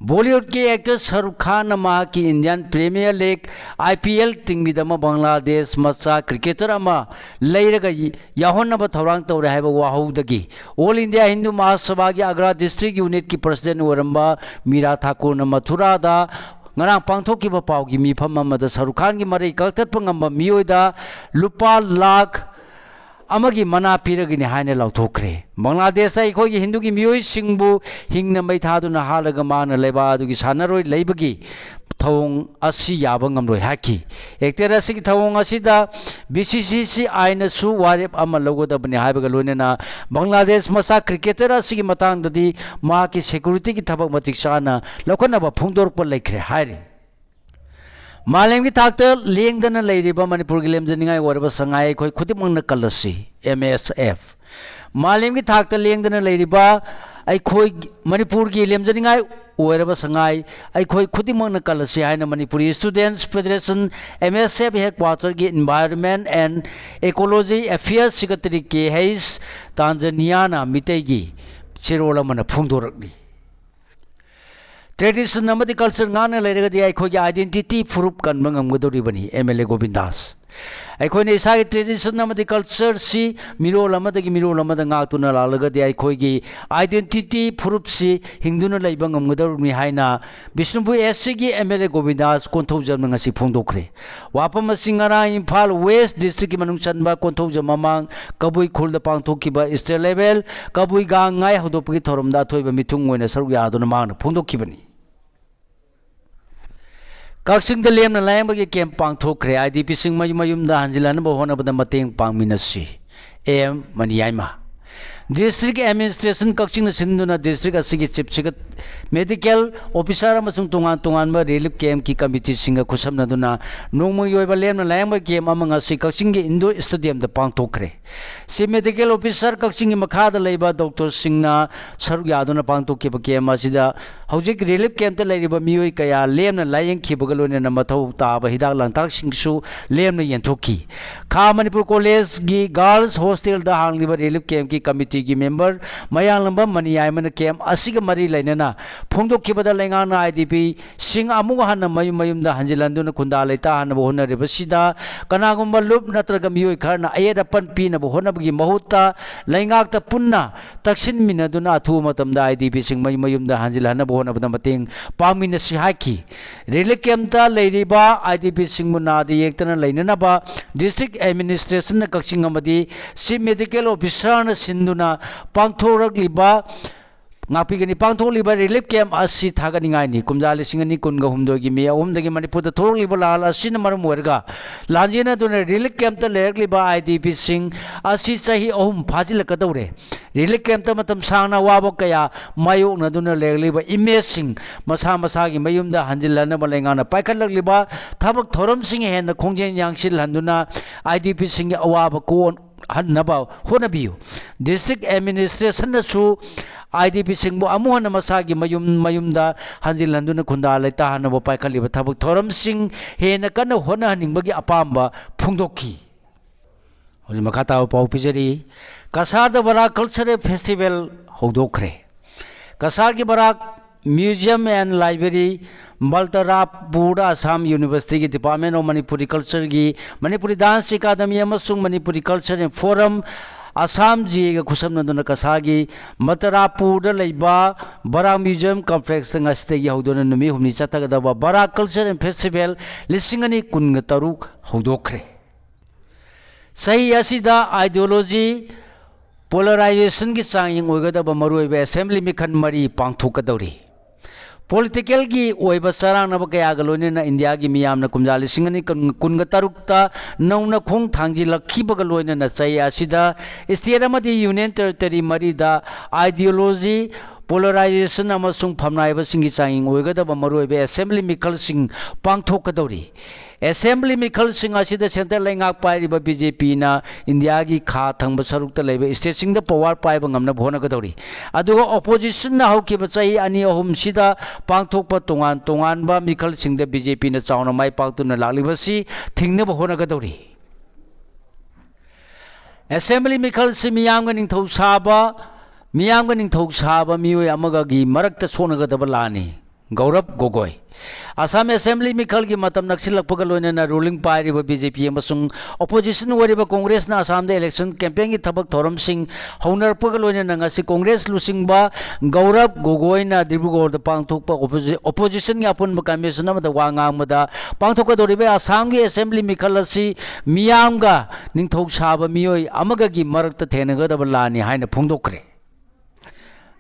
ꯕꯣꯂꯤꯋꯨꯗꯀꯤ ꯑꯦꯛꯇꯔ ꯁꯥꯔꯨꯈ ꯈꯥꯟꯅ ꯃꯍꯥꯛꯀꯤ Indian premier league, I P L, ꯇꯤꯝꯒꯤꯗꯃꯛ ꯕꯪꯒ꯭ꯂꯥꯗꯦꯁ ꯃꯆꯥ ꯀ꯭ꯔꯤꯀꯦꯇꯔ ꯑꯃ ꯂꯩꯔꯒ ꯌꯥꯎꯍꯟꯅꯕ ꯊꯧꯔꯥꯡ ꯇꯧꯔꯦ ꯍꯥꯏꯕ ꯋꯥꯍꯧꯗꯒꯤ ꯑꯣꯜ ꯏꯟꯗꯤꯌꯥ ꯍꯤꯟꯗꯨ ꯃꯍꯥꯁꯚꯥꯒꯤ ꯑꯒ꯭ꯔꯥ ꯗꯤꯁꯇ꯭ꯔꯤꯛ ꯌꯨꯅꯤꯠꯀꯤ ꯄ꯭ꯔꯁꯤꯗꯦꯟ ꯑꯣꯏꯔꯝꯕ ꯃꯤꯔꯥ ꯊꯥꯀꯨꯔꯅ ꯃꯊꯨꯔꯥꯗ ꯉꯔꯥꯡ ꯄꯥꯡꯊꯣꯛꯈꯤꯕ ꯄꯥꯎꯒꯤ ꯃꯤꯐꯝ ꯑꯃꯗ ꯁꯥꯔꯨꯈ ꯈꯥꯟꯒꯤ ꯃꯔꯩ ꯀꯛꯊꯠꯄ ꯉꯝꯕ ꯃꯤꯑꯣꯏꯗ ꯂꯨꯄꯥ ꯂꯥꯈ ꯑꯃꯒꯤ ꯃꯅꯥ ꯄꯤꯔꯒꯅꯤ ꯍꯥꯏꯅ ꯂꯥꯎꯊꯣꯛꯈ꯭ꯔꯦ꯫ ꯕꯪꯒ꯭ꯂꯥꯗꯦꯁꯇ ꯑꯩꯈꯣꯏꯒꯤ ꯍꯤꯟꯗꯨꯒꯤ ꯃꯤꯑꯣꯏꯁꯤꯡꯕꯨ ꯍꯤꯡꯅ ꯃꯩ ꯊꯥꯗꯨꯅ ꯍꯥꯠꯂꯒ ꯃꯥꯅ ꯂꯩꯕꯥꯛ ꯑꯗꯨꯒꯤ ꯁꯥꯟꯅꯔꯣꯏ ꯂꯩꯕꯒꯤ ꯊꯧꯑꯣꯡ ꯑꯁꯤ ꯌꯥꯕ ꯉꯝꯂꯣꯏ ꯍꯥꯏꯈꯤ꯫ ꯑꯦꯛꯇꯔ ꯑꯁꯤꯒꯤ ꯊꯧꯑꯣꯡ ꯑꯁꯤꯗ ꯕꯤ ꯁꯤ ꯁꯤ ꯁꯤ ꯑꯥꯏꯅꯁꯨ ꯋꯥꯔꯦꯞ ꯑꯃ ꯂꯧꯒꯗꯕꯅꯤ ꯍꯥꯏꯕꯒ ꯂꯣꯏꯅꯅ ꯕꯪꯒ꯭ꯂꯥꯗꯦꯁ ꯃꯆꯥ ꯀ꯭ꯔꯤꯀꯦꯇꯔ ꯑꯁꯤꯒꯤ ꯃꯇꯥꯡꯗꯗꯤ ꯃꯍꯥꯛꯀꯤ ꯁꯦꯀ꯭ꯌꯨꯔꯤꯇꯤꯒꯤ ꯊꯕꯛ ꯃꯇꯤꯛ ꯆꯥꯅ ꯂꯧꯈꯠꯅꯕ ꯐꯣꯡꯗꯣꯔꯛꯄ ꯂꯩꯈ꯭ꯔꯦ ꯍꯥꯏꯔꯤ꯫ ꯃꯥꯂꯦꯝꯒꯤ ꯊꯥꯛꯇ ꯂꯦꯡꯗꯅ ꯂꯩꯔꯤꯕ ꯃꯅꯤꯄꯨꯔꯒꯤ ꯂꯦꯝꯖꯅꯤꯡꯉꯥꯏ ꯑꯣꯏꯔꯕ ꯁꯉꯥꯏ ꯑꯩꯈꯣꯏ ꯈꯨꯗꯤꯡꯃꯛꯅ ꯀꯜꯂꯁꯤ, ꯑꯦꯝ ꯑꯦꯁ ꯑꯦꯐ꯫ ꯃꯥꯂꯦꯝꯒꯤ ꯊꯥꯛꯇ ꯂꯦꯡꯗꯅ ꯂꯩꯔꯤꯕ ꯑꯩꯈꯣꯏ ꯃꯅꯤꯄꯨꯔꯒꯤ ꯂꯦꯝꯖꯅꯤꯡꯉꯥꯏ ꯑꯣꯏꯔꯕ ꯁꯉꯥꯏ ꯑꯩꯈꯣꯏ ꯈꯨꯗꯤꯡꯃꯛꯅ ꯀꯜꯂꯁꯤ ꯍꯥꯏꯅ Manipuri students federation, M S F, ꯍꯦꯗꯀ꯭ꯋꯥꯇꯔꯒꯤ environment and ecology affairs secretary K ꯍꯩꯁ ꯇꯥꯟꯖꯅꯤꯌꯥꯅ ꯃꯤꯇꯩꯒꯤ ꯆꯦꯔꯣꯜ ꯑꯃꯅ ꯐꯣꯡꯗꯣꯔꯛꯂꯤ꯫ ꯇ꯭ꯔꯦꯗꯤꯁꯟ ꯑꯃꯗꯤ ꯀꯜꯆꯔ ꯉꯥꯛꯅ ꯂꯩꯔꯒꯗꯤ ꯑꯩꯈꯣꯏꯒꯤ ꯑꯥꯏꯗꯦꯟꯇꯤꯇꯤ ꯐꯨꯔꯨꯞ ꯀꯟꯕ ꯉꯝꯒꯗꯧꯔꯤꯕꯅꯤ, ꯑꯦꯝ ꯑꯦꯜ ꯑꯦ ꯒꯣꯕꯤꯟꯗꯥꯁ꯫ ꯑꯩꯈꯣꯏꯅ ꯏꯁꯥꯒꯤ ꯇ꯭ꯔꯦꯗꯤꯁꯟ ꯑꯃꯗꯤ ꯀꯜꯆꯔꯁꯤ ꯃꯤꯔꯣꯜ ꯑꯃꯗꯒꯤ ꯃꯤꯔꯣꯜ ꯑꯃꯗ ꯉꯥꯛꯇꯨꯅ ꯂꯥꯛꯂꯒꯗꯤ ꯑꯩꯈꯣꯏꯒꯤ ꯑꯥꯏꯗꯦꯟꯇꯤꯇꯤ ꯐꯨꯔꯨꯞꯁꯤ ꯍꯤꯡꯗꯨꯅ ꯂꯩꯕ ꯉꯝꯒꯗꯧꯔꯤꯕꯅꯤ ꯍꯥꯏꯅ ꯕꯤꯁꯅꯨꯄꯨꯔ ꯑꯦꯁ ꯁꯤꯒꯤ ꯑꯦꯝ ꯑꯦꯜ ꯑꯦ ꯒꯣꯕꯤꯟꯗꯥꯁ ꯀꯣꯟꯊꯧꯖꯝꯅ ꯉꯁꯤ ꯐꯣꯡꯗꯣꯛꯈ꯭ꯔꯦ꯫ ꯋꯥꯐꯝ ꯑꯁꯤ ꯉꯔꯥꯡ ꯏꯝꯐꯥꯜ ꯋꯦꯁ ꯗꯤꯁꯇ꯭ꯔꯤꯛꯀꯤ ꯃꯅꯨꯡ ꯆꯟꯕ ꯀꯣꯟꯊꯧꯖꯝ ꯃꯃꯥꯡ ꯀꯕꯨꯏ ꯈꯨꯜꯗ ꯄꯥꯡꯊꯣꯛꯈꯤꯕ ꯁ꯭ꯇꯦꯠ ꯂꯦꯚꯦꯜ ꯀꯕꯨꯏ ꯒꯥꯡ ꯉꯥꯏ ꯍꯧꯗꯣꯛꯄꯒꯤ ꯊꯧꯔꯝꯗ ꯑꯊꯣꯏꯕ ꯃꯤꯊꯨꯡ ꯑꯣꯏꯅ ꯁꯔꯨꯛ ꯌꯥꯗꯨꯅ ꯃꯍꯥꯛꯅ ꯐꯣꯡꯗꯣꯛꯈꯤꯕꯅꯤ꯫ ꯀꯛꯆꯤꯡꯗ ꯂꯦꯝꯅ ꯂꯥꯌꯦꯡꯕꯒꯤ ꯀꯦꯝꯞ ꯄꯥꯡꯊꯣꯛꯈ꯭ꯔꯦ꯫ ꯑꯥꯏ ꯗꯤ ꯄꯤꯁꯤꯡ ꯃꯌꯨꯝ ꯃꯌꯨꯝꯗ ꯍꯟꯖꯤꯜꯍꯟꯅꯕ ꯍꯣꯠꯅꯕꯗ ꯃꯇꯦꯡ ꯄꯥꯡꯃꯤꯟꯅꯁꯤ, ꯑꯦ ꯑꯦꯝ ꯃꯅꯤꯌꯥꯏꯃ꯫ District Administration ꯀꯛꯆꯤꯡꯅ ꯁꯤꯟꯗꯨꯅ district ꯑꯁꯤꯒꯤ chief secretary, medical officer ꯑꯃꯁꯨꯡ ꯇꯣꯉꯥꯟ ꯇꯣꯉꯥꯟꯕ relief camp ꯀꯤ committee ꯁꯤꯡꯒ ꯈꯨꯠꯁꯝꯅꯗꯨꯅ ꯅꯣꯡꯃꯒꯤ ꯑꯣꯏꯕ ꯂꯦꯝꯅ ꯂꯥꯌꯦꯡꯕ camp ꯑꯃ ꯉꯁꯤ ꯀꯛꯆꯤꯡꯒꯤ indoor stadium ꯗ ꯄꯥꯡꯊꯣꯛꯈ꯭ꯔꯦ꯫ Chief Medical Officer ꯀꯛꯆꯤꯡꯒꯤ ꯃꯈꯥꯗ ꯂꯩꯕ doctor ꯁꯤꯡꯅ ꯁꯔꯨꯛ ꯌꯥꯗꯨꯅ ꯄꯥꯡꯊꯣꯛꯈꯤꯕ camp ꯑꯁꯤꯗ ꯍꯧꯖꯤꯛ relief camp ꯇ ꯂꯩꯔꯤꯕ ꯃꯤꯑꯣꯏ ꯀꯌꯥ ꯂꯦꯝꯅ ꯂꯥꯌꯦꯡꯈꯤꯕꯒ ꯂꯣꯏꯅꯅ ꯃꯊꯧ ꯇꯥꯕ ꯍꯤꯗꯥꯛ ꯂꯥꯡꯊꯛꯁꯤꯡꯁꯨ ꯂꯦꯝꯅ ꯌꯦꯟꯊꯣꯛꯈꯤ꯫ ꯈꯥ ꯃꯅꯤꯄꯨꯔ College ꯒꯤ Girls Hostel ꯗ ꯍꯥꯡꯂꯤꯕ relief camp ꯀꯤ committee ꯒꯤ member ꯃꯌꯥꯡꯂꯝꯕꯝ ꯃꯅꯤꯌꯥꯏꯃꯅ camp ꯑꯁꯤꯒ ꯃꯔꯤ ꯂꯩꯅꯅ ꯐꯣꯡꯗꯣꯛꯈꯤꯕꯗ, ꯂꯩꯉꯥꯛꯅ I D P ꯁꯤꯡ ꯑꯃꯨꯛ ꯍꯟꯅ ꯃꯌꯨꯝ ꯃꯌꯨꯝꯗ ꯍꯟꯖꯤꯜꯍꯟꯗꯨꯅ ꯈꯨꯟꯗꯥ ꯂꯩꯇꯥꯍꯟꯅꯕ ꯍꯣꯠꯅꯔꯤꯕꯁꯤꯗ ꯀꯅꯥꯒꯨꯝꯕ ꯂꯨꯞ ꯅꯠꯇ꯭ꯔꯒ ꯃꯤꯑꯣꯏ ꯈꯔꯅ ꯑꯌꯦꯠ ꯑꯄꯟ ꯄꯤꯅꯕ ꯍꯣꯠꯅꯕꯒꯤ ꯃꯍꯨꯠꯇ ꯂꯩꯉꯥꯛꯇ ꯄꯨꯟꯅ ꯇꯛꯁꯤꯟꯃꯤꯟꯅꯗꯨꯅ ꯑꯊꯨꯕ ꯃꯇꯝꯗ I D P ꯁꯤꯡ ꯃꯌꯨꯝ ꯃꯌꯨꯝꯗ ꯍꯟꯖꯤꯜꯍꯟꯅꯕ ꯍꯣꯠꯅꯕꯗ ꯃꯇꯦꯡ ꯄꯥꯡꯃꯤꯟꯅꯁꯤ ꯍꯥꯏꯈꯤ꯫ Relief camp ꯇ ꯂꯩꯔꯤꯕ I D P ꯁꯤꯡꯕꯨ ꯅꯥꯗ ꯌꯦꯛꯇꯅ ꯂꯩꯅꯅꯕ District Administration ꯅ ꯀꯛꯆꯤꯡ ꯑꯃꯗꯤ Chief Medical Officer ꯅ ꯁꯤꯟꯗꯨꯅ ꯄꯥꯡꯊꯣꯔꯛꯂꯤꯕ ꯉꯥꯛꯄꯤꯒꯅꯤ꯫ ꯄꯥꯡꯊꯣꯛꯂꯤꯕ relief camp ꯑꯁꯤ ꯊꯥꯒꯠꯅꯤꯡꯉꯥꯏꯅꯤ꯫ ꯀꯨꯝꯖꯥ ꯂꯤꯁꯤꯡ ꯑꯅꯤ ꯀꯨꯟꯒ ꯍꯨꯝꯗꯣꯏꯒꯤ ꯃꯦ ꯑꯍꯨꯝꯗꯒꯤ ꯃꯅꯤꯄꯨꯔꯗ ꯊꯣꯛꯂꯛꯂꯤꯕ ꯂꯥꯜ ꯑꯁꯤꯅ ꯃꯔꯝ ꯑꯣꯏꯔꯒ ꯂꯥꯟꯖꯦꯟꯅꯗꯨꯅ relief camp ꯇ ꯂꯩꯔꯛꯂꯤꯕ I D P ꯁꯤꯡ ꯑꯁꯤ ꯆꯍꯤ ꯑꯍꯨꯝ ꯐꯥꯖꯤꯜꯂꯛꯀꯗꯧꯔꯦ꯫ Relief camp ꯇ ꯃꯇꯝ ꯁꯥꯡꯅ ꯑꯋꯥꯕ ꯀꯌꯥ ꯃꯥꯌꯣꯛꯅꯗꯨꯅ ꯂꯩꯔꯛꯂꯤꯕ inmate ꯁꯤꯡ ꯃꯁꯥ ꯃꯁꯥꯒꯤ ꯃꯌꯨꯝꯗ ꯍꯟꯖꯤꯜꯂꯅꯕ ꯂꯩꯉꯥꯛꯅ ꯄꯥꯏꯈꯠꯂꯛꯂꯤꯕ ꯊꯕꯛ ꯊꯧꯔꯝꯁꯤꯡ ꯍꯦꯟꯅ ꯈꯣꯡꯖꯦꯜ ꯌꯥꯡꯁꯤꯜꯍꯟꯗꯨꯅ I D P ꯁꯤꯡꯒꯤ ꯑꯋꯥꯕ ꯀꯣꯛ ꯍꯟꯅꯕ ꯍꯣꯠꯅꯕꯤꯌꯨ꯫ District Administration ꯅꯁꯨ I D P ꯁꯤꯡꯕꯨ ꯑꯃꯨꯛ ꯍꯟꯅ ꯃꯁꯥꯒꯤ ꯃꯌꯨꯝ ꯃꯌꯨꯝꯗ ꯍꯟꯖꯤꯜꯍꯟꯗꯨꯅ ꯈꯨꯟꯗꯥ ꯂꯩꯇꯥꯍꯟꯅꯕ ꯄꯥꯏꯈꯠꯂꯤꯕ ꯊꯕꯛ ꯊꯧꯔꯝꯁꯤꯡ ꯍꯦꯟꯅ ꯀꯟꯅ ꯍꯣꯠꯅꯍꯟꯅꯤꯡꯕꯒꯤ ꯑꯄꯥꯝꯕ ꯐꯣꯡꯗꯣꯛꯈꯤ꯫ ꯍꯧꯖꯤꯛ ꯃꯈꯥ ꯇꯥꯕ ꯄꯥꯎ ꯄꯤꯖꯔꯤ꯫ ꯀꯁꯥꯔꯗ ꯕꯔꯥꯛ Cultural Festival ꯍꯧꯗꯣꯛꯈ꯭ꯔꯦ꯫ ꯀꯁꯥꯔꯒꯤ Barak Museum and Library, ꯕꯜꯇꯔꯥꯄꯨꯔꯗ Assam University ꯒꯤ Department of Manipuri Culture ꯒꯤ Manipuri Dance Academy ꯑꯃꯁꯨꯡ Manipuri Culture and Forum, Assam G A ꯒ ꯈꯨꯠꯁꯝꯅꯗꯨꯅ ꯀꯁꯥꯔꯒꯤ ꯕꯜꯇꯔꯥꯄꯨꯔꯗ ꯂꯩꯕ ꯕꯔꯥꯛ Museum Complex ꯇ ꯉꯁꯤꯗꯒꯤ ꯍꯧꯗꯨꯅ ꯅꯨꯃꯤꯠ ꯍꯨꯝꯅꯤ ꯆꯠꯊꯒꯗꯕ ꯕꯔꯥꯛ Cultural Festival ꯂꯤꯁꯤꯡ ꯑꯅꯤ ꯀꯨꯟꯒ ꯇꯔꯨꯛ ꯍꯧꯗꯣꯛꯈ꯭ꯔꯦ꯫ ꯆꯍꯤ ꯑꯁꯤꯗ ideology polarization ꯒꯤ ꯆꯥꯡꯌꯦꯡ ꯑꯣꯏꯒꯗꯕ ꯃꯔꯨꯑꯣꯏꯕ assembly ꯃꯤꯈꯜ ꯃꯔꯤ ꯄꯥꯡꯊꯣꯛꯀꯗꯧꯔꯤ꯫ ꯄꯣꯂꯤꯇꯤꯀꯦꯜꯒꯤ ꯑꯣꯏꯕ ꯆꯔꯥꯡꯅꯕ ꯀꯌꯥꯒ ꯂꯣꯏꯅꯅ ꯏꯟꯗꯤꯌꯥꯒꯤ ꯃꯤꯌꯥꯝꯅ ꯀꯨꯝꯖꯥ ꯂꯤꯁꯤꯡ ꯑꯅꯤ ꯀꯨꯟꯒ ꯇꯔꯨꯛꯇ ꯅꯧꯅ ꯈꯣꯡ ꯊꯥꯡꯖꯤꯜꯂꯛꯈꯤꯕꯒ ꯂꯣꯏꯅꯅ ꯆꯍꯤ ꯑꯁꯤꯗ ꯁ꯭ꯇꯦꯠ ꯑꯃꯗꯤ ꯌꯨꯅꯤꯌꯟ ꯇꯦꯔꯤꯇꯣꯔꯤ ꯃꯔꯤꯗ ideology, polarization ꯑꯃꯁꯨꯡ ꯐꯝꯅꯥꯏꯕꯁꯤꯡꯒꯤ ꯆꯥꯡꯌꯦꯡ ꯑꯣꯏꯒꯗꯕ ꯃꯔꯨꯑꯣꯏꯕ ꯑꯦꯁꯦꯝꯕ꯭ꯂꯤ ꯃꯤꯈꯜꯁꯤꯡ ꯄꯥꯡꯊꯣꯛꯀꯗꯧꯔꯤ꯫ ꯑꯦꯁꯦꯝꯕ꯭ꯂꯤ ꯃꯤꯈꯜꯁꯤꯡ ꯑꯁꯤꯗ ꯁꯦꯟꯇꯔ ꯂꯩꯉꯥꯛ ꯄꯥꯏꯔꯤꯕ ꯕꯤ ꯖꯦ ꯄꯤꯅ ꯏꯟꯗꯤꯌꯥꯒꯤ ꯈꯥ ꯊꯪꯕ ꯁꯔꯨꯛꯇ ꯂꯩꯕ ꯁ꯭ꯇꯦꯠꯁꯤꯡꯗ ꯄꯋꯥꯔ ꯄꯥꯏꯕ ꯉꯝꯅꯕ ꯍꯣꯠꯅꯒꯗꯧꯔꯤ꯫ ꯑꯗꯨꯒ ꯑꯣꯄꯣꯖꯤꯁꯟꯅ ꯍꯧꯈꯤꯕ ꯆꯍꯤ ꯑꯅꯤ ꯑꯍꯨꯝꯁꯤꯗ ꯄꯥꯡꯊꯣꯛꯄ ꯇꯣꯉꯥꯟ ꯇꯣꯉꯥꯟꯕ ꯃꯤꯈꯜꯁꯤꯡꯗ ꯕꯤ ꯖꯦ ꯄꯤꯅ ꯆꯥꯎꯅ ꯃꯥꯏ ꯄꯥꯛꯇꯨꯅ ꯂꯥꯛꯂꯤꯕꯁꯤ ꯊꯤꯡꯅꯕ ꯍꯣꯠꯅꯒꯗꯧꯔꯤ꯫ ꯑꯦꯁꯦꯝꯕ꯭ꯂꯤ ꯃꯤꯈꯜꯁꯤ ꯃꯤꯌꯥꯝꯒ ꯅꯤꯡꯊꯧ ꯁꯥꯕ, ꯃꯤꯌꯥꯝꯒ ꯅꯤꯡꯊꯧ ꯁꯥꯕ ꯃꯤꯑꯣꯏ ꯑꯃꯒꯒꯤ ꯃꯔꯛꯇ ꯁꯣꯛꯅꯒꯗꯕ ꯂꯥꯟꯅꯤ꯫ ꯒꯧꯔꯕ ꯒꯣꯒꯣꯏ꯫ ꯑꯁꯥꯝ ꯑꯦꯁꯦꯝꯕ꯭ꯂꯤ ꯃꯤꯈꯜꯒꯤ ꯃꯇꯝ ꯅꯛꯁꯤꯜꯂꯛꯄꯒ ꯂꯣꯏꯅꯅ ꯔꯨꯂꯤꯡ ꯄꯥꯏꯔꯤꯕ ꯕꯤ ꯖꯦ ꯄꯤ ꯑꯃꯁꯨꯡ ꯑꯣꯄꯣꯖꯤꯁꯟ ꯑꯣꯏꯔꯤꯕ ꯀꯣꯡꯒ꯭ꯔꯦꯁꯅ ꯑꯁꯥꯝꯗ ꯏꯂꯦꯛꯁꯟ ꯀꯦꯝꯄꯦꯟꯒꯤ ꯊꯕꯛ ꯊꯧꯔꯝꯁꯤꯡ ꯍꯧꯅꯔꯛꯄꯒ ꯂꯣꯏꯅꯅ ꯉꯁꯤ ꯀꯣꯡꯒ꯭ꯔꯦꯁ ꯂꯨꯆꯤꯡꯕ ꯒꯧꯔꯕ ꯒꯣꯒꯣꯏꯅ ꯗꯤꯕ꯭ꯔꯨꯒꯔꯗ ꯄꯥꯡꯊꯣꯛꯄ ꯑꯣꯄꯣꯖꯤ-, ꯑꯣꯄꯣꯖꯤꯁꯟꯒꯤ ꯑꯄꯨꯟꯕ ꯀꯟꯚꯦꯟꯁꯟ ꯑꯃꯗ ꯋꯥ ꯉꯥꯡꯕꯗ ꯄꯥꯡꯊꯣꯛꯀꯗꯧꯔꯤꯕ ꯑꯁꯥꯝꯒꯤ ꯑꯦꯁꯦꯝꯕ꯭ꯂꯤ ꯃꯤꯈꯜ ꯑꯁꯤ ꯃꯤꯌꯥꯝꯒ ꯅꯤꯡꯊꯧ ꯁꯥꯕ ꯃꯤꯑꯣꯏ ꯑꯃꯒꯒꯤ ꯃꯔꯛꯇ ꯊꯦꯡꯅꯒꯗꯕ ꯂꯥꯟꯅꯤ ꯍꯥꯏꯅ ꯐꯣꯡꯗꯣꯛꯈ꯭ꯔꯦ꯫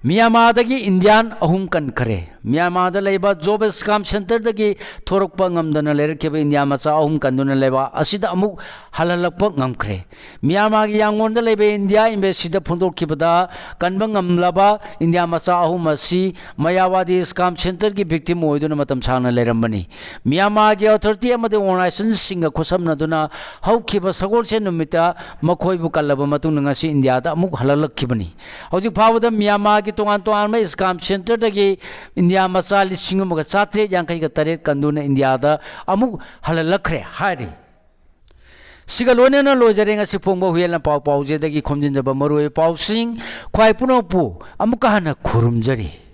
ꯃ꯭ꯌꯥꯟꯃꯥꯔꯗꯒꯤ ꯏꯟꯗꯤꯌꯥꯟ ꯑꯍꯨꯝ ꯀꯟꯈꯔꯦ꯫ ꯃ꯭ꯌꯥꯟꯃꯥꯔꯗ ꯂꯩꯕ ꯖꯣꯕ ꯁ꯭ꯀꯥꯝ ꯁꯦꯟꯇꯔꯗꯒꯤ ꯊꯣꯔꯛꯄ ꯉꯝꯗꯅ ꯂꯩꯔꯛꯈꯤꯕ ꯏꯟꯗꯤꯌꯥ ꯃꯆꯥ ꯑꯍꯨꯝ ꯀꯟꯗꯨꯅ ꯂꯩꯕꯥꯛ ꯑꯁꯤꯗ ꯑꯃꯨꯛ ꯍꯜꯍꯜꯂꯛꯄ ꯉꯝꯈ꯭ꯔꯦ꯫ ꯃ꯭ꯌꯥꯟꯃꯥꯔꯒꯤ ꯌꯥꯡꯒꯣꯟꯗ ꯂꯩꯕ ꯏꯟꯗꯤꯌꯥ ꯑꯦꯝꯕꯦꯁꯤꯗ ꯐꯣꯡꯗꯣꯛꯈꯤꯕꯗ, ꯀꯟꯕ ꯉꯝꯂꯕ ꯏꯟꯗꯤꯌꯥ ꯃꯆꯥ ꯑꯍꯨꯝ ꯑꯁꯤ ꯃꯌꯥꯋꯥꯗꯤ ꯁ꯭ꯀꯥꯝ ꯁꯦꯟꯇꯔꯒꯤ ꯚꯤꯛꯇꯤꯝ ꯑꯣꯏꯗꯨꯅ ꯃꯇꯝ ꯁꯥꯡꯅ ꯂꯩꯔꯝꯕꯅꯤ꯫ ꯃ꯭ꯌꯥꯟꯃꯥꯔꯒꯤ ꯑꯣꯊꯣꯔꯤꯇꯤ ꯑꯃꯗꯤ ꯑꯣꯔꯒꯅꯥꯏꯖꯦꯁꯟꯁꯤꯡꯒ ꯈꯨꯠꯁꯝꯅꯗꯨꯅ ꯍꯧꯈꯤꯕ ꯁꯒꯣꯜꯁꯦꯟ ꯅꯨꯃꯤꯠꯇ ꯃꯈꯣꯏꯕꯨ ꯀꯜꯂꯕ ꯃꯇꯨꯡꯗ ꯉꯁꯤ ꯏꯟꯗꯤꯌꯥꯗ ꯑꯃꯨꯛ ꯍꯜꯍꯜꯂꯛꯈꯤꯕꯅꯤ꯫ ꯍꯧꯖꯤꯛ ꯐꯥꯎꯕꯗ ꯃ꯭ꯌꯥꯟꯃꯥꯔꯒꯤ ꯇꯣꯉꯥꯟ ꯇꯣꯉꯥꯟꯕ ꯁ꯭ꯀꯥꯝ ꯁꯦꯟꯇꯔꯗꯒꯤ ꯏꯟꯗꯤꯌꯥ ꯃꯆꯥ ꯂꯤꯁꯤꯡ ꯑꯃꯒ ꯆꯥꯇ꯭ꯔꯦꯠ ꯌꯥꯡꯈꯩꯒ ꯇꯔꯦꯠ ꯀꯟꯗꯨꯅ ꯏꯟꯗꯤꯌꯥꯗ ꯑꯃꯨꯛ ꯍꯜꯍꯜꯂꯛꯈ꯭ꯔꯦ ꯍꯥꯏꯔꯤ꯫ ꯁꯤꯒ ꯂꯣꯏꯅꯅ ꯂꯣꯏꯖꯔꯦ ꯉꯁꯤ ꯐꯣꯡꯕ ꯍꯨꯏꯌꯦꯟ ꯂꯟꯄꯥꯎ ꯄꯥꯎꯖꯦꯗꯒꯤ ꯈꯣꯝꯖꯤꯟꯖꯕ ꯃꯔꯨꯑꯣꯏꯕ ꯄꯥꯎꯁꯤꯡ꯫ ꯈ꯭ꯋꯥꯏ ꯄꯨꯝꯅꯃꯛꯄꯨ ꯑꯃꯨꯛꯀ ꯍꯟꯅ ꯈꯨꯔꯨꯝꯖꯔꯤ꯫